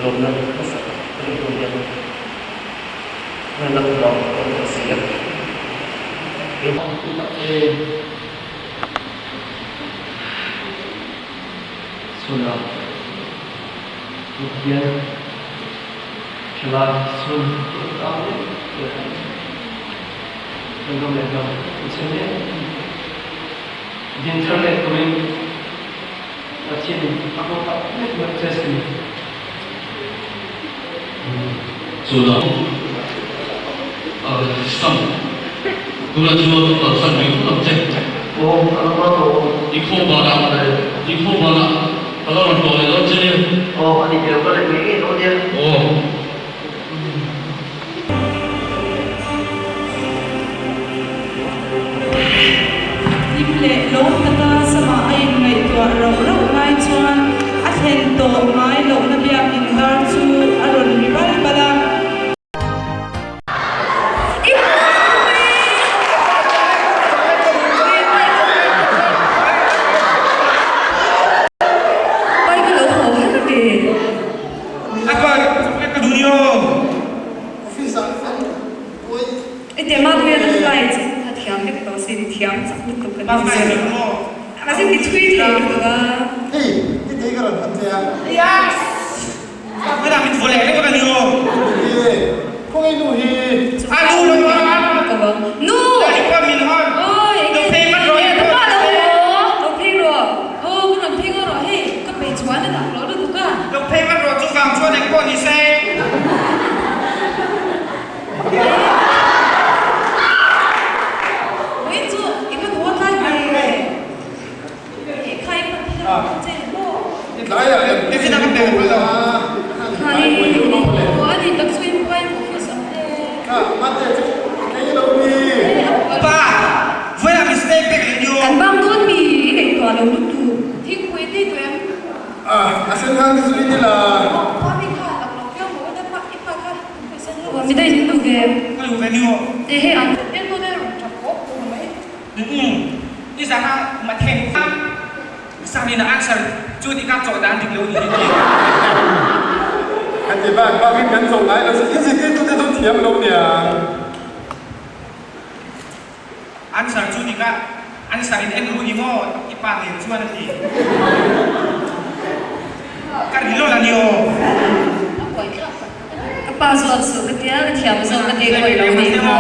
lawmna hmasa tak ka neih dawn hian ngaihna awm a awm tawh si a. Chhunah Pathian thalai chhun tawng mek leh kan ram leh hnam an chhe mek din thar leh turin Pathianin a hmang tak mek mek che a sin. Chhunah Sam, tunah chuan ka kalsan rih phawt ang che. Aw, a lo hma tawh aw. I khaw banah, i khaw banah ka lo rawn tawh leh dawn che nia. Aw, a ni tel ka leh ngei ngei dawn nia. Aw. Hlim leh lawm taka samah a inngaihtuah rauh rauh lai chuan a thlen tawh ngai lohna biakin dar chu a rawn ri bal bal a. Pai ka lo haw har ve. A pai. Hetiang Mapuia na fly chu a thiam vek tawh sin, thiam chak lutuk a ni chu. Mahse ti thui thei lutuk a. Hei, i tei ka rawn hman che a. Yes! Mapuia min vaw leh vek a ni aw. Ni e, khawngaih nu hi. A nu lo hawn a. Ka vang. Nu! Awi, enge ni? Ka pa lo haw, lo phei rawh. Aw, ka rawn phei ngaw rawh hei, ka peih chuan a dak loh lutuk a. Lo phei vat rawh chuvang chuan engpawh ni se. Vawiin chu i va duh a tlai ve. Kha i hman thil a rawn che ni maw? Tlai ah kan Tiffin a ka pe ru lo. Kha i aw a ni tak chu in buai office ang te. Kha mate chu tlei lo mi. Pa, vawiin ah mistake pek leh ni aw. Kan bang dawn mi i ngaihtuah lo lutuk. Thingpui tih duh em? A sen hang te chu i ni la. Pa mi kha lak lo viau maw i pa kha. Mi daih in duh ve. Ka duh ve ni aw. Te he an. Bialnu te rawn tap pawp pawp mai. Umm i zan a matheng kha sang in a answer chu ti kha chawh dan dik lo ni hi ti. Kan ti bak bak in kan chawh ngai lo si i zirtirtu te chu thiam lo niang. Answer chu ti kha answer in en ru ni maw i pa nen chuan a ti. Ka ri lawlh a ni aw. A buaithlak tak tak a ni. Ka pa zawt suh ka tia ka thiam zawk ka tih kawi lo nih kha.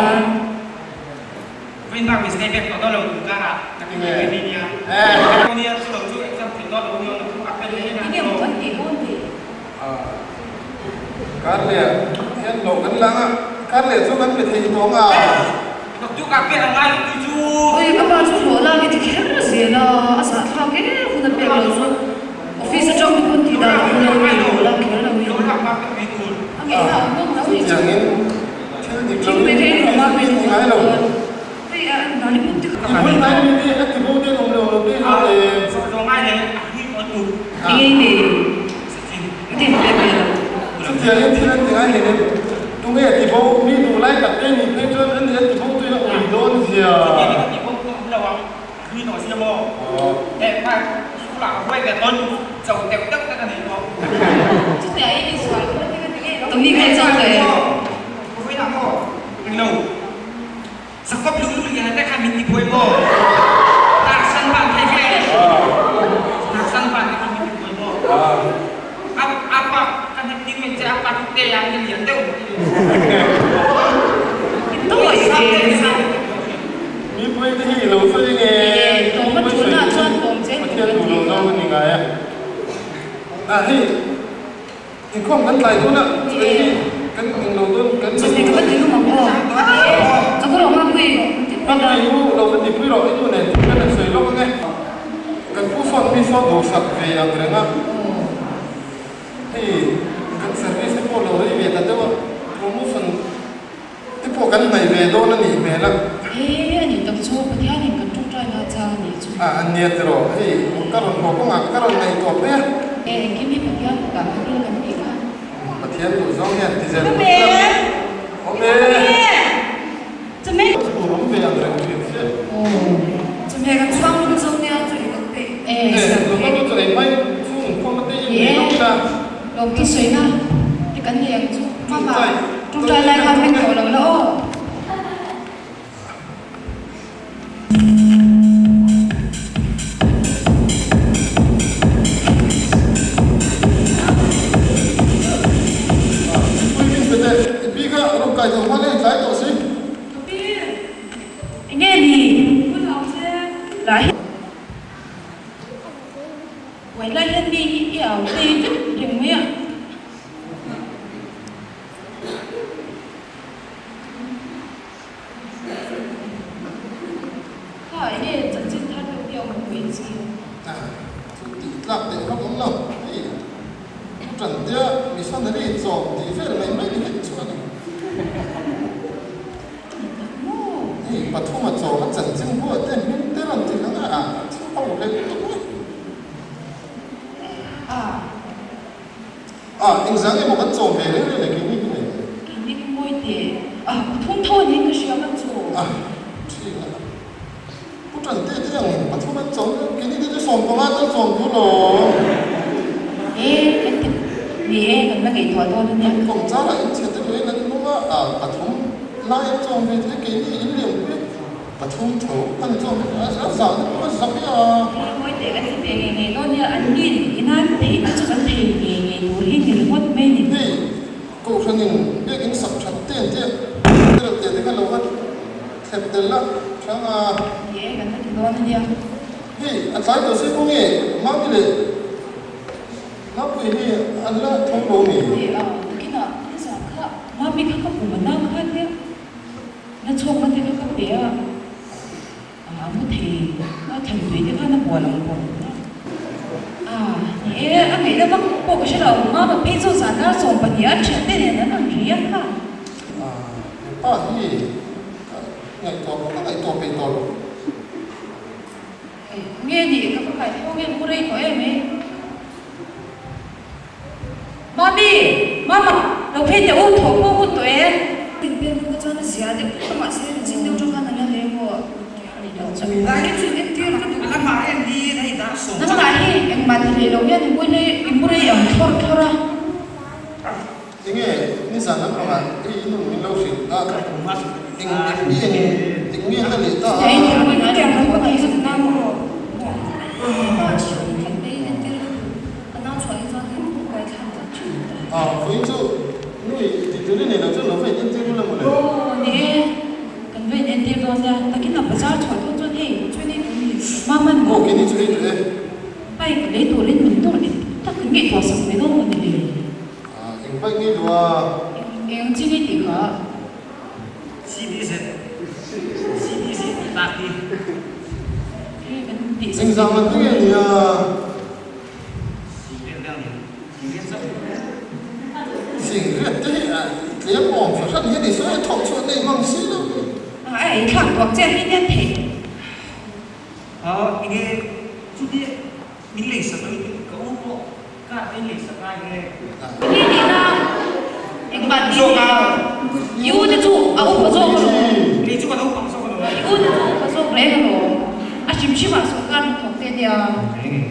Vawiin bak mistake pek tawh dawn lo tun karah ka ti ve ni nia. Nia chu lo chu exam theih dawn lo nia thu a fel hle na Enge maw kan tih dawn ni? Karleh hian hlawh kan lang a, karleh chu kan pe thei tawng a. Doctor ka pek ang ngai lo tu chu. Oi ka pa chu hlawh lak i ti kher zel a, a zahthlak em hun a pek lo chu office atang te pawn tih dan a awm lo mi hlawh lak kher lo hi. A ngeihna awm bawk lo ni chu. Chutiangin thil dik lo in office mi ti ngai lo. Hei a an dan i pawm te kha. I bul hnai mi te a ti bo te an awm lo lo te hi le. Engei nei i ti ve ve lo. Chutiangin thil an ti ngai hle nen tunge ti bo mi duh lai tak te nih phei chuan an ni a ti bo tuin a ui dawn zia. Tommy kha i chawk tawh em? Sakawp lunglu lian te kha min ti buai maw? Tarsan van thei ve. Tarsan van te kha min ti buai maw? A apa ka hnek ding men che apa tu te yang ni lian deuh. Tawi ve. Mi pui te hi ilo sawi nge? Tawma tuna chuan kawm che Pathian duh lo zo ni ngai a. A hei Inkhawm kan tlai dawn a, chawei hi kan eng lo dawn kan Chawhmeh ka va ti lum ang aw. Chaw ka rawh Mapui, kan ti pui la. Mapui u lo va ti pui rawh, i nu nen thil kan han sawi lawk ang e. Kan pu sawn mi sawn duhsak ve ang reng a, hei kan service te pawh lo rei ve ta deuh a, promotion te pawh kan hnaih ve dawn a nih hmel a. He a nih tak chu Pathianin kan tawngtai na chang a nih chu. A a nia tiraw, hei ka rawn haw kawngah ka rawn ngaihtuah phei a. E engkim hi Pathian kutah kan ring kan tih kha. Pathian duh zawng hian ti zel phawt ila. Awm e. Chawhmeh. Tur awm ve ang reng thin sia. Chawhmeh kan chhuang lum zo nia chu i kan peih. E E lawm a lu chu ei mai chhung inkhawm a te in nei lawk ila. Lawm thu sawi na te kan nei ang chu. Mama, ṭawngṭai lai khan meng tawh lo la aw. Mipui min pe teh, i pi kha rawn kai tawh hma leh i tlai tawh si. Ka pi, enge ni? Lah hi. Buai lai hian mi hi i au tei vek reng mai a. Kha enge chanchin thar deuh te awm ang pawh in zir. A, chu tih tlak teh rawk awm lo. Hei, thu tan tia missionary chawm tih vel mai mai ni vek chu a ni. Hei, pathuma chawm a chanchin buah te hming te rawn ti lang a, thil ho leh lutuk mai. A, engzah nge maw kan chawm ve reng reng le keini hi nei? Keini hi mawi teh. A, pathum tho a niin ka hria ka chu. A, ṭhin a. Pu Ṭante te ang pathum an chawm reng, keini te chu 15 tal chawm tur lo. E, kan ti ni e, kan la ngaihtuah dawn a nia. Kan kawng changah inchhe te luiin an lung a, a, pathum. Lai an chawm ve thei keini in lianpui pathum tho an chawm ve a a zah na pawh a zak e a. Mawi teh kan ti ve ngei ngei dawn nia, an nin inan theih te chu kan thei ngei ngei tur hi ni ringawt mai ni. Hei Kohhranin biakinn sak that te an tia tel te te kha lo va thlep tel la thang a. Ni e kan la ti dawn a nia. Hei a tlai tawh se kawng e Mami leh Mapui hi an la tho lo mi? Ni a, takinah nizan kha Mami kha ka pum a nang kha nia na chhawkna te kha ka pe a, a mu thei a thantui te khan a bual ang bawk a. A, ni e, a ngaihna vak pawh ka hre lo, Mama phei chu zan dar 12 a thian te nen an rawn ri a kha. A, hepa hi ka ngaihtuah pawh ka ngaihtuah peih tawh lo. Nge ni ka va kai tho nge mu rei tawh em e. Mami! Mama! Lo phei teh u, thawh pawh hun tawh e. In pen hnu kha chuan a zia deuh phut a mahse zin deuh tang khan a la hle maw tih a ni lo. Nang lah hi engmah ti hlei lo hian i mu rei i mu rei ang thlawr thlawr a. Enge nizan lam pangah i nun min lo hrilh a, eng eng eng nge na leh ta a. A, vawiin chu nui tih tur i nei lo chuan lo va in entir ula mawle. Aw ni e, kan va in entir dawn nia, takin a bazar chhuah dawn chuan hei chuan ei tur ni Maman. Aw keini chu ei duh e. Bike lei turin min nawr eng tak kan ngaihtuah sak mai dawn maw ni le? Eng bike nge duh a? Eng chi nge tih kha? CBZ CBZ tih tak hi. Hei kan tih sak. Eng zah man te nge ni a? Sing riat vel ni a, sing riat zauh. Sing riat te hi a tlem awm fahran hi a ni sawi a thawh chhuah nei mang si lo hi. A ei thlak tuak chiah hi nia theih. Aw enge chutia min lei sak lo in ka u pawh car te in lei sak lai nge. Enge nih na engmah tih Zawk a. I u te chu a upa zawk alawm. Kei chu ka naupang zawk alawm. I u te chu a upa zawk reng alawm. A hrim hrim ah sawrkar hnathawk te nia. Enge.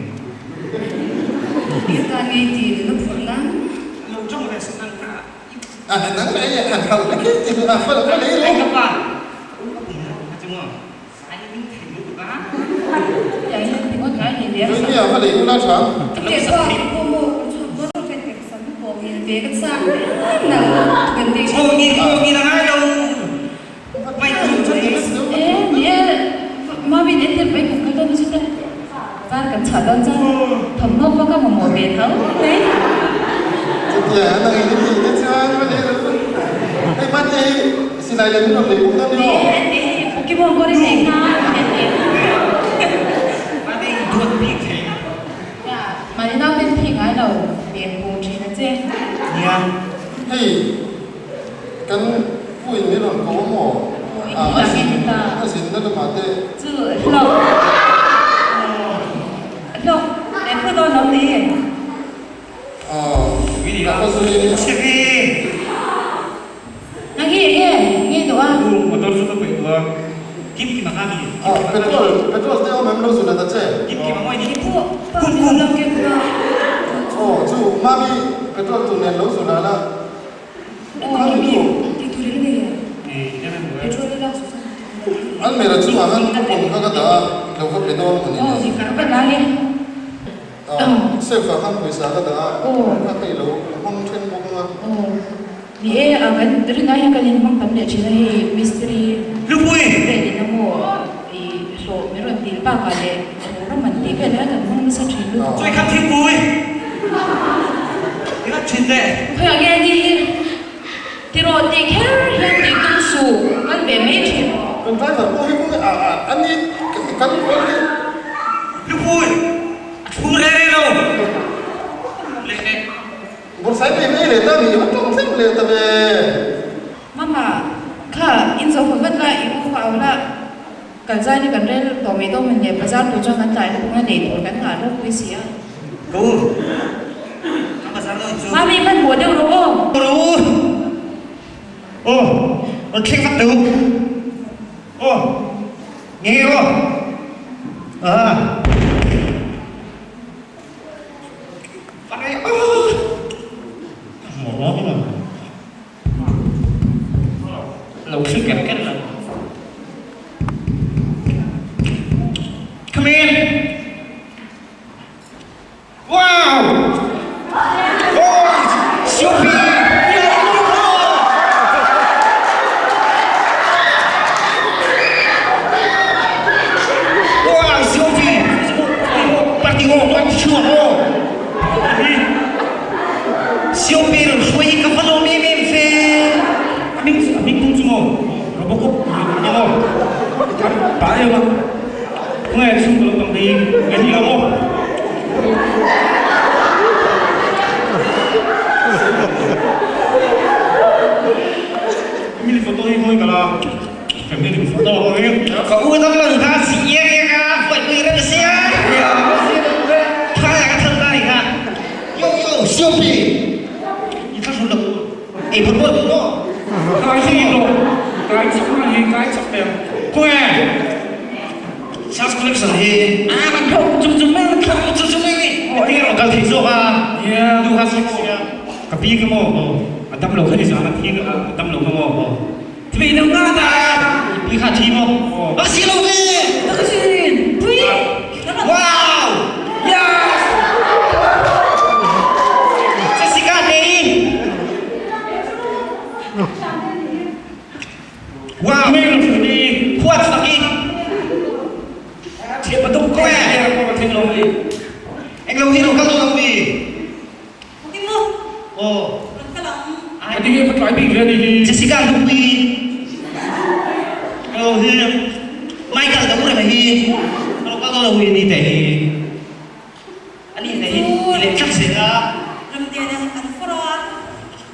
Eng tan nge tih nuna phurh nan. Lo tawng ve sak ang ka. A nang leh i han hauh na khi ti a fa lo va lei ru. Ai ka pa ka u ka pum na chu maw. Chutia va lei ula tha. Chutia nang in i tih te chuan va lei ru. Hei hmante hi silai leh min rawn lei bawk dawn ni maw? Hei kan pu in min rawn ko a maw? A zin a zinna lamah te. Petrol petrol te awm em lo zun a ta che. Aw chu mami petrol tur nen lo zun a la. An mera chungah khan coupon kha ka dah a lo va pe dawn maw ni le. Safe ah khan pawisa ka dah a, ka hei lo hmang then bawk ang a. Ni e, a kan rinai hian kan inhmang tam leh thin a, hei mistiri vel in emaw i hlawh min rawn dil bakah leh rawh ram an tih vel hian kan hmang nasa thin lutuk. Chuai khat thingpui i rat thin teh. Khawiah nge ni hi tiraw tih kher hian tih tum suh kan ve mai thin. Kan driver pawh hi kawng ah ah a ni kan kual hi. Lupui a thlum reng reng lo leh leh. Bawrhsai nei mai leh ta ni va tawng thleng leh ta ve. Mama, kha in zo haw vat la i u kha au la kal zai hi kan rel tawh mai dawn mawn le bazar tur chuan kan tlai lutuk a nei tur kan nghah ropui si a. Ka u, ka bazar dawn chu. Mami hmanhmawh deuh rawh aw. Ka u, aw rawn thleng vat teh u. Aw nge aw ah. Lo thli ker ker lo. Come in! Wow! Oh! Sophie! Wow, Sophie! Party ho, party chhuak ho! Sophie rawn hruai hi ka va lawm em em ve! A hming a hming tum chu maw Robocop a ni maw? A ta em a, khawnge chhungkaw lampang te hi nge ni lo maw? Family photo hi khawnge ka la family photo ho hi. Ka u dang lo kha si iang iang a fuaih pui reng sia. Tha ka thang lai kha. Yo yo Sophie i thlahrun lo ei phawt maw duh maw? Kai hi lo kai chak na hi kai chak em. Khawnge Sas collection hi a kan tho chung chung mai tho chung chung mai ni rawh kal thei zawk a duh ha sek sia. Ka pi ka maw a dam lo kha ni zan a thi a dam lo ka maw Thei lo nga ta pi kha thi maw a si lo ve. Wow! Yes! Jessica te hi. Wow! Huat fak i. Thiam patuk ko e. Eng lo hi lo kal lo mi. Oh. A ding ka tlai bik ve ni hi. Jessica Lupui. Lo hi. Michael ka ura hi. Lo kal lo hi ni te hi. Ani te hi le thak se ka.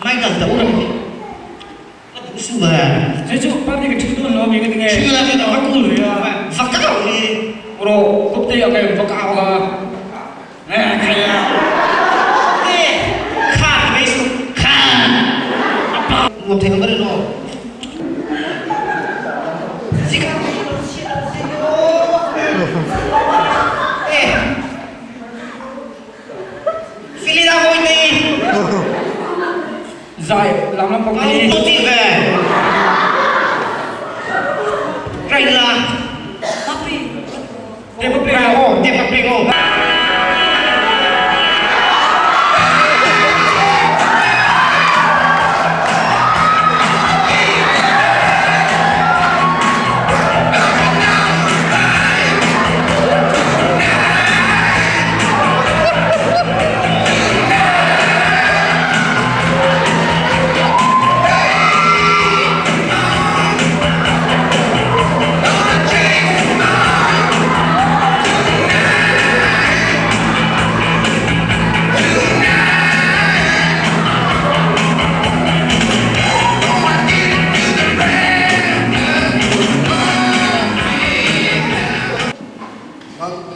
Michael ka ura hi. Ka duh su ba. Hei chu party ka ṭhu dawn lo mi ka ti nge. Ṭhu la ka Ka kul ve a. Va kau hi. Ro kop te a kai va kau ha. Nge khai a. E kha ti mai su kha. Nuam thei lo ka rin aw. Zika E Philina hawi te. Zai lam lampang hi. Au ti ve. Right la. Te pa pling o, te pa pling o.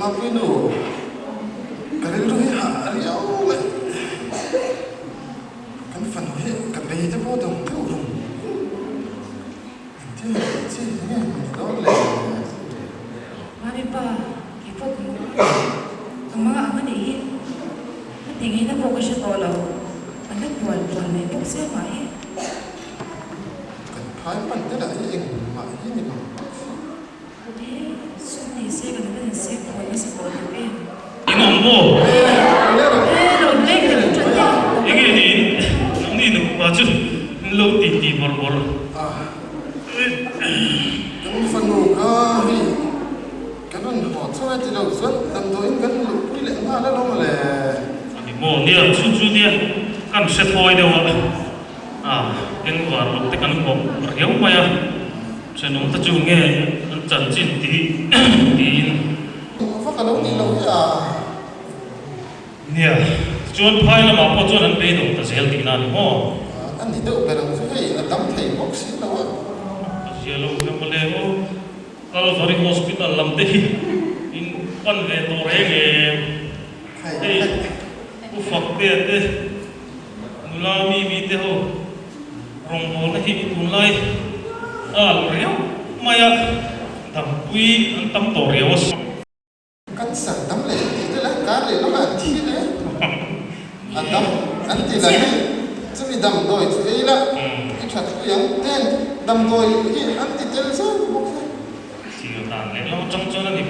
Mapui nu, ka rilru hi hah riau mai. Kan fanu hi ka bei te pawh dawng deuh rum. Engtin nge chi hi nge ni dawn le? Mami pa, kei pawh ka hmu a, ka hma ang a nih hi. A ti ngeina pawh ka hre tawh lo, a la bual bual mai bawk sia mah hi. Kan phai pan te lah hi engmah hi ni mang bawk si. He sum nei se kan va insek phawi nasa tawh lo em? In awm maw? He lo leng leh ṭan e. Enge ni in nangni nupa chu in lo ti ti bawrh bawrh. Kan fanu kha hei kan rawn haw chho e ti lo chuan damdawiin kan luhpui leh nghal alawm le. A ni maw? Nia chu chu nia kan hre thawi deuh a, a engvar lo te kan kawp riau mai a. Thenawm te chu nge an chanchin tih tiin. Vak a lo nih loh hi a. Nia, tichuan phai lamah pawh chuan an beidawng ta zel tihna a ni maw? A ni deuh ber ang chu hei, a dam thei bawk si lo a. A zia lo hle mawle aw, Calvary Hospital lam te hi in pan ve tawh reng em? Hei, Pu Faktea te, nula Mimi te ho. Rawngbawlna hi tunlai nghal riau mai a, dampui an tam tawh riau a. Cancer dam leh tih te lah kar leh lawk a an thi le. A dam an ti lah hi chumi damdawi chu ei la i that. pui ang ten damdawi hi an ti tel zel bawk sia. Thil dan leh lam atang chuan a ni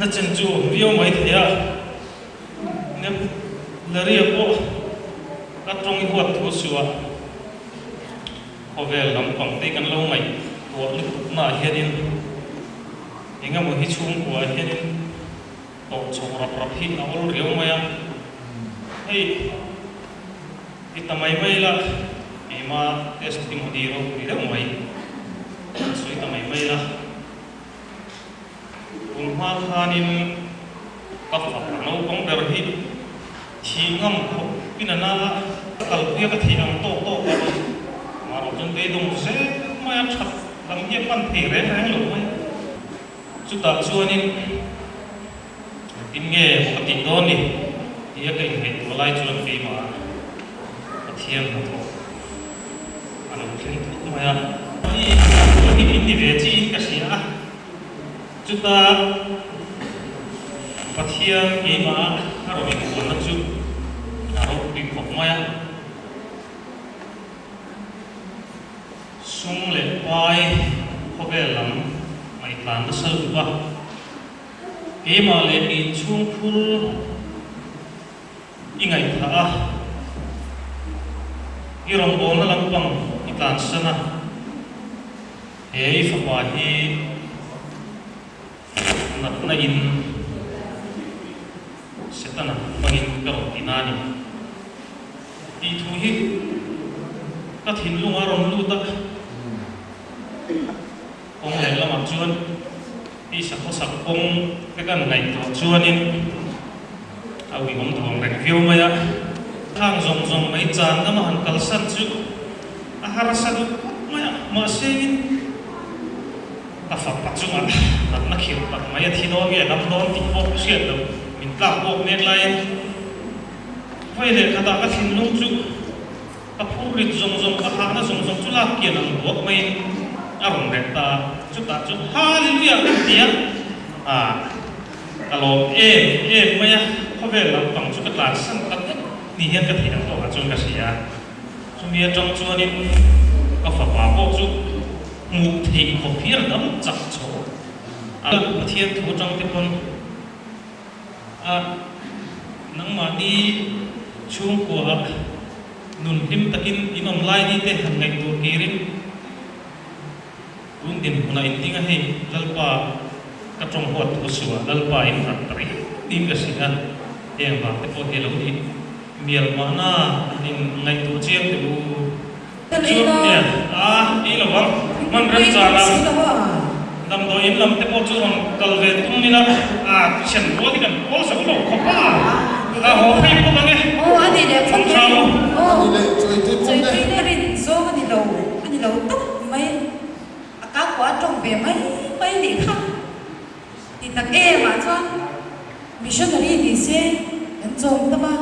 na chen chu awm viau mai thei a, nem Laria pawh ka tawng i huat thu suh a, khawvel lampang te kan lo ngaihtuah lutuk naah hianin eng emaw hi chhungkuaah hianin tawh chho rap rap hi a awl riau mai a, hei i ta mai mai la keima testimony ropui deuh mai ka sawi ta mai mai la, tun hma khanin ka fapa naupang ber hi thih ngam khawp in a na a, ka kalpui a ka thih ang tawk tawk a, mahrawh chuan beidawng zel mai a that lam hi a pan thei reng reng lo mai a. Chutah chuanin engtin nge maw ka tih dawn ni tia ka innghaihtuah lai chuan keimah Pathian hnathawh a lo thleng thut mai a. Ni chuan hi min ni ve chiin ka hria a, chuta Pathian keimah a rawn inbualna chu a ropui khawp mai a. Sum leh pai khawvel lam ngaihtan nasa lutuk a, keimah leh inchhung phur i ngaihthah a, i rawngbawlna lampang i tlansan a, he i fapa hi natna in Setana hmangin ka rawn ti na a ni. Tih thu hi ka thinlung a rawn lut a, kawng leh lamah chuan tisa khawsak kawng te kan ngaihtuah chuanin a uiawm duh ang reng viau mai a. Khang zawng zawng mai chan lama han kalsan chu a harsa duh khawp mai a, mahse in Ka fapa chungah natna khirh tak mai a thi dawn nge dam dawn tih pawh ka hriat loh, min tlak bawk mek laiin vawi leh khatah ka thinlung chu ka phur rit zawng zawng, ka hahna zawng zawng chu lak kian ang duak maiin a rawn reh ta a, chutah chuan Hallelujah ka ti a, ah ka lawm em em mai a, khawvel lampang chu ka tlansan ta vek ni hian ka theih ang tawkah chuan ka hria a, chumi atang chuanin ka fapa pawh chu. Hmuh theih khawp hi a dam chak chho a. Pathian thu atang te pawn a nangmahni chhungkua ah nun hlim takin in awm lai ni te han ngaihtuah kirin tun dinhmunah in ding a hei Lalpa ka tawng huat thu suh ah Lalpa in rat ta rih niin ka hria a heng vang te pawh hi a lo ni mial mahna han in ngaihtuah chiang teh u. Chu nia, a ei lo vang. Hman rem chana damdawi in lam te pawh chu rawn kal ve tum nila, a thian rual hi kan pawl zo lo khawp a, a haw phei phawt ang e. Aw a ni leh phawt mai. Aw a ni leh chawi tui phawt e. Chawi tui rin zawng a ni lo, a ni lo tawp mai. A ka kuah a tawng ve mai mai nih kha. Ti tak em ah chuan missionary ni se kan chawm tam a.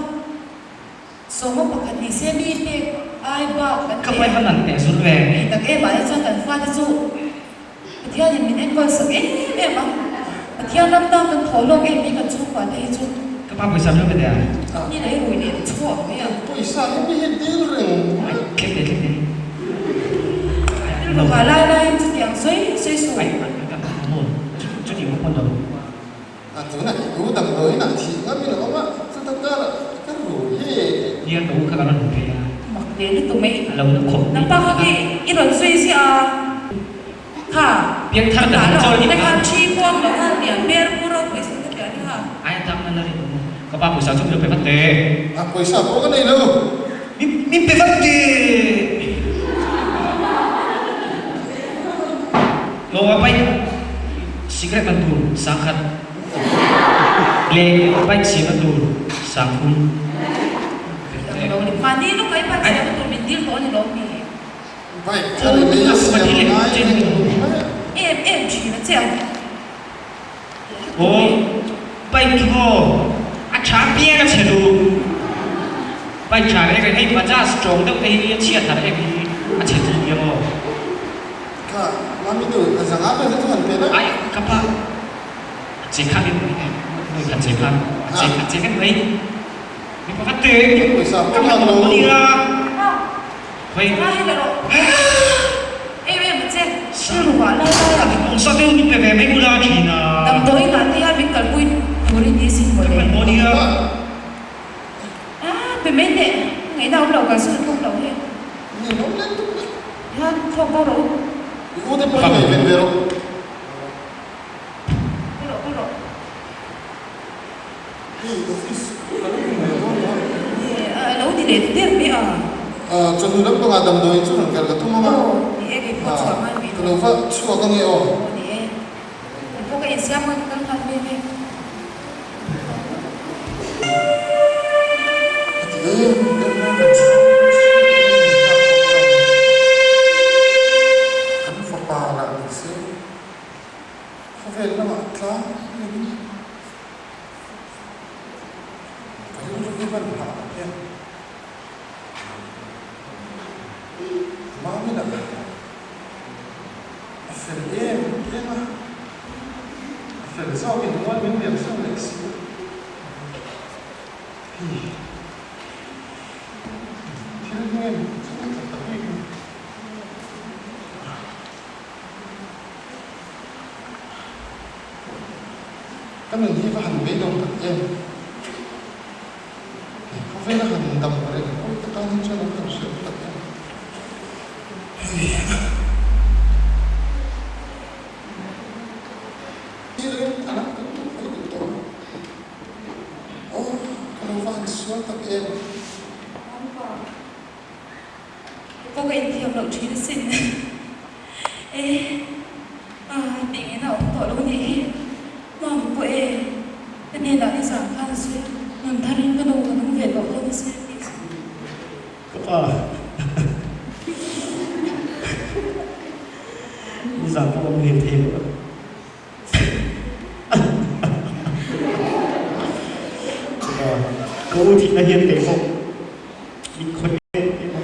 Sawma pakhat ni se mi pek ai bak kan Ka pai han an teh zut ve. Ti tak em ah hi chuan kan fate chu Pathianin min enkawl sak em em ang. Pathian ram tan kan thaw lawk em hi kan chhungkua te hi chu. Ka pa pawisa min pe teh a. Ni leh rui leh chhuak mai a. Pawisa hi mi hi dil reng mai. Thlek teh thlek teh. Dil rawh ah lai laiin chutiang sawi sawi suh. Ai ka maw chutiang pawh ni lo. A tunah i u damdawiin ah thih ngam in a awm a, chuta karah ka rui hi. Nia ka u kha ka rawn hmu phei a. Mak ve lutuk mai. A lo na khawp mai. Nangpa kha khi i rawn zui ziah a, kha. Piang thar ta hmu chawl ni kha. Kha thi kuang lo kha lian ber pu ropui sin ka pian kha. Ai a tlak na la rin awm. Ka pa pawisa chu min lo pe vat teh. A pawisa pawh ka nei lo. Min pe vat teh. Lo a bike cigarette man tur sangkhat leh bike siamna tur sangthum. Mahni lawk ai bike siamna tur min dil tawh a ni lo mi? Bike thar i lei a siam ngai reng mai a. Em em thin a che ang. Aw bike khi maw a tha piang a chhe duh. Bike tha reng reng hei Bajaj tawng deuh te hi a chhiat harh em hi a chhe chi nia maw. Kha mami nu a zanga ber hi chu han pe daih. Ai ka pa a che khan in mai nuai khat che khan a che a che vek mai mi pakhat te Pawisa ka pawh hman lo. ania. Changa hi la rawh. Em em a che. Rilru ah lai lai ah. Awmsa deuh min pe ve mai bula thin a. Damdawi inah te hian min kalpui turin ni sin mawle. Ka hman maw nia. Ah pe mai teh. Ngaihna awm lo kalsan a tlawm lo hei. Ni lo leh tuk leh. Hian thlawk bo rawh u. I u te pawh hi ngaihven ve rawh. Kal rawh kal rawh. Hei office ka lo hmu ve dawn lo a. A lo ti leh der mai a. Chawhnu lampangah damdawi chu rawn kal ka tum ang a. Aw ni e kei pawh chhuah ngai mai Ka lo va chhuak ange aw. Aw ni e. Kei pawh ka insiam ngai ka kal nghal mai ange. A ti em em mai kan chhung chhung in min nghak bawk ta. Kan fapa lah ni se khawvel lamah tlang lovin Ka rilru hi hman phah tak hian Mami lah a fel em em a, a fel zawkin mual min liam san leh si a, hei thil hi nge chu tak tak bik ni. Ka nun hi va han beidawng tak em? He khawvela han dam reng pawh ka tan hi chuan a va han hriat tak em? Hei. Ni loin a lam kan tum hawi duh tawh a. Aw, ka lo va han sual tak em? Mama. Pawh ka inthiam loh thin asin. E, a tih ngei na a awm tawh lo nih hi. Mami pawh e, ka hnenah nizan khan a sawi a, nun tharin ka nu ka nung ve tawh dawn asin a tih chu. Ka pa, nizan pawh ka muhil thei lo a. Ka u thihna hian kei pawh min khawih em em a.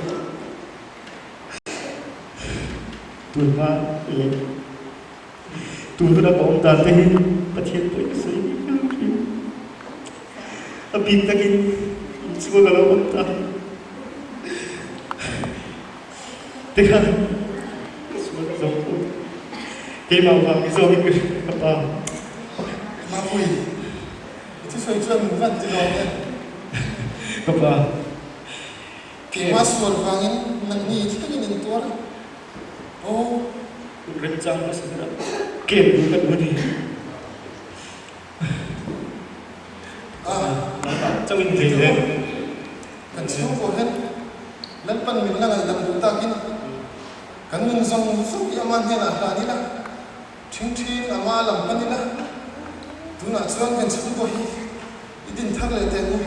Tunhma leh tun huna ka awm dan te hi Pathian pawhin a sawi bik lo thin. A bik takin inchhung a ka lo awm ta. Tikhan ka sual zo ko. Keimah vang hi zawngin ka hria ka pa. Mapui, i thusawi chuan min van ti lawm em? Ka pa. Keimah sual vangin nangni i thlengin in tuar a. Aw. Hun remchang hmasa berah kem bul kan hmu ni. Ah. Nangmah chauhin thei le. Kan chhungkaw hian Lalpan min la ngaihdam duh takin kan nun zawng zawng hi ama hnenah hlan ila, ṭhingṭhin ama lam pan ila, tunah chuan kan chhungkaw hi i din thar leh teh ang u.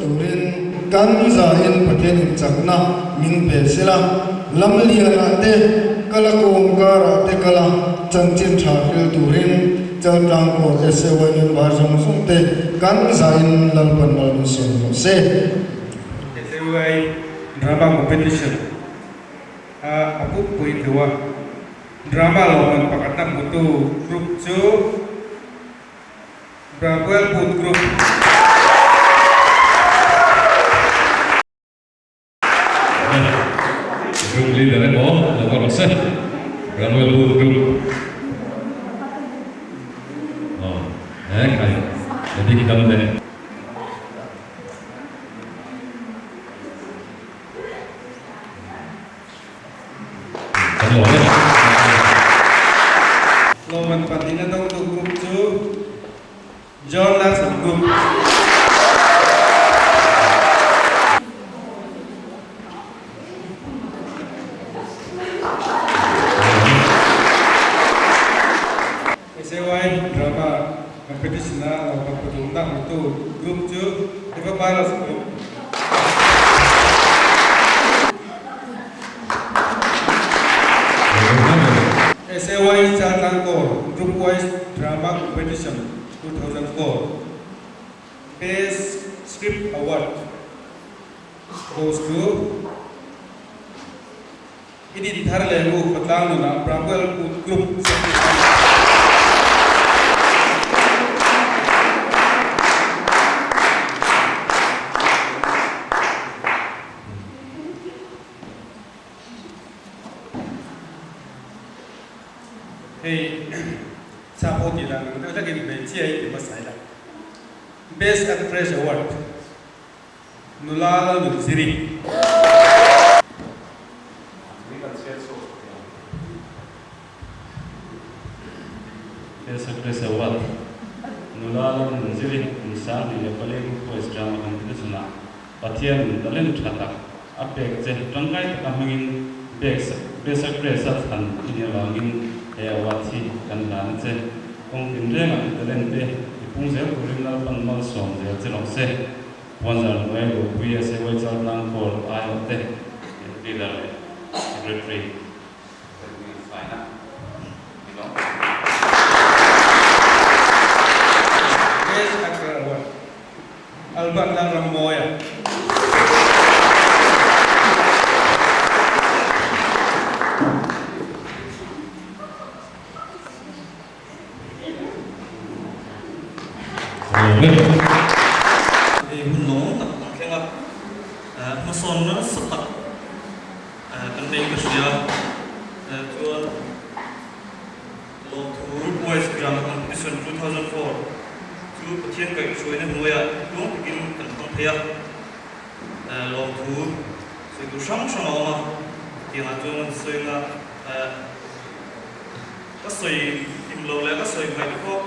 Turin kan zain Pathianin chakna min pe sela, lamlianah te, kala kawngkarah te kala chanchin tha hril turin Chaltlang Court SAY member zawng zawng te kan zain Lalpan mal min sawn rawh se. SAY Drama Competition a a pukpui thu a, drama lawmman pakhatna hmutu group chu Brabuel Boot Group. Group leader emaw lo va rawh se, Bramuel Boot Group. Aw, he khai, Edik dam leh. Kan lawm e. Lawmman pahnihna dawngtu group chu John Larson Group. SAY Drama Competition-a lawmman pathumna hmutu group chu Eva Pilots Group. Voice Drama Competition 2004 Best Script Award goes to I din thar leh u khawtlang nunah Bramwell Kut Group 75. Hei sap ho tih dan ang deuh hlekin hmeichhia hi ti hmasa ila. Best Actress Award Nula Lalnunziri. Best Actress Award Nula Lalnunziri kum 2004 Group Voice Drama Competition-ah Pathianin talent tha tak a pek che tangkai taka hmangin Best Actress a thlan i nih avangin he award hi kan hlan a che. Kawng tinrengah i talent te i pung zel turin Lalpan malsawm zel che rawh se. Puanzar hnuai Ropui SAY Chaltlang Corps aiawh te Leader leh Secretary te hming an sign a ni lo. Best Actor Award Albert Lalrammawia. Hei hun lawng tak kan thleng a, hmasawn nasa tak kan nei ka hria. Chuan Lawmthu Boys Drama Competition 2004 chu Pathian kaihhruaina hnuaiah tluang takin kan hmang thei a. Lawmthu sawi tur hrang hrang a awm a, chutiangah chuan an sawina Ka sawi hlim lo leh ka sawi hmaih te pawh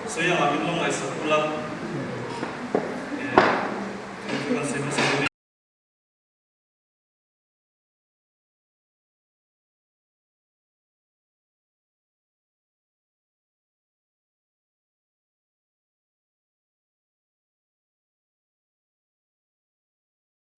sawi angah min lo ngaihsak ula, chu chu kan sawi hmasa duh.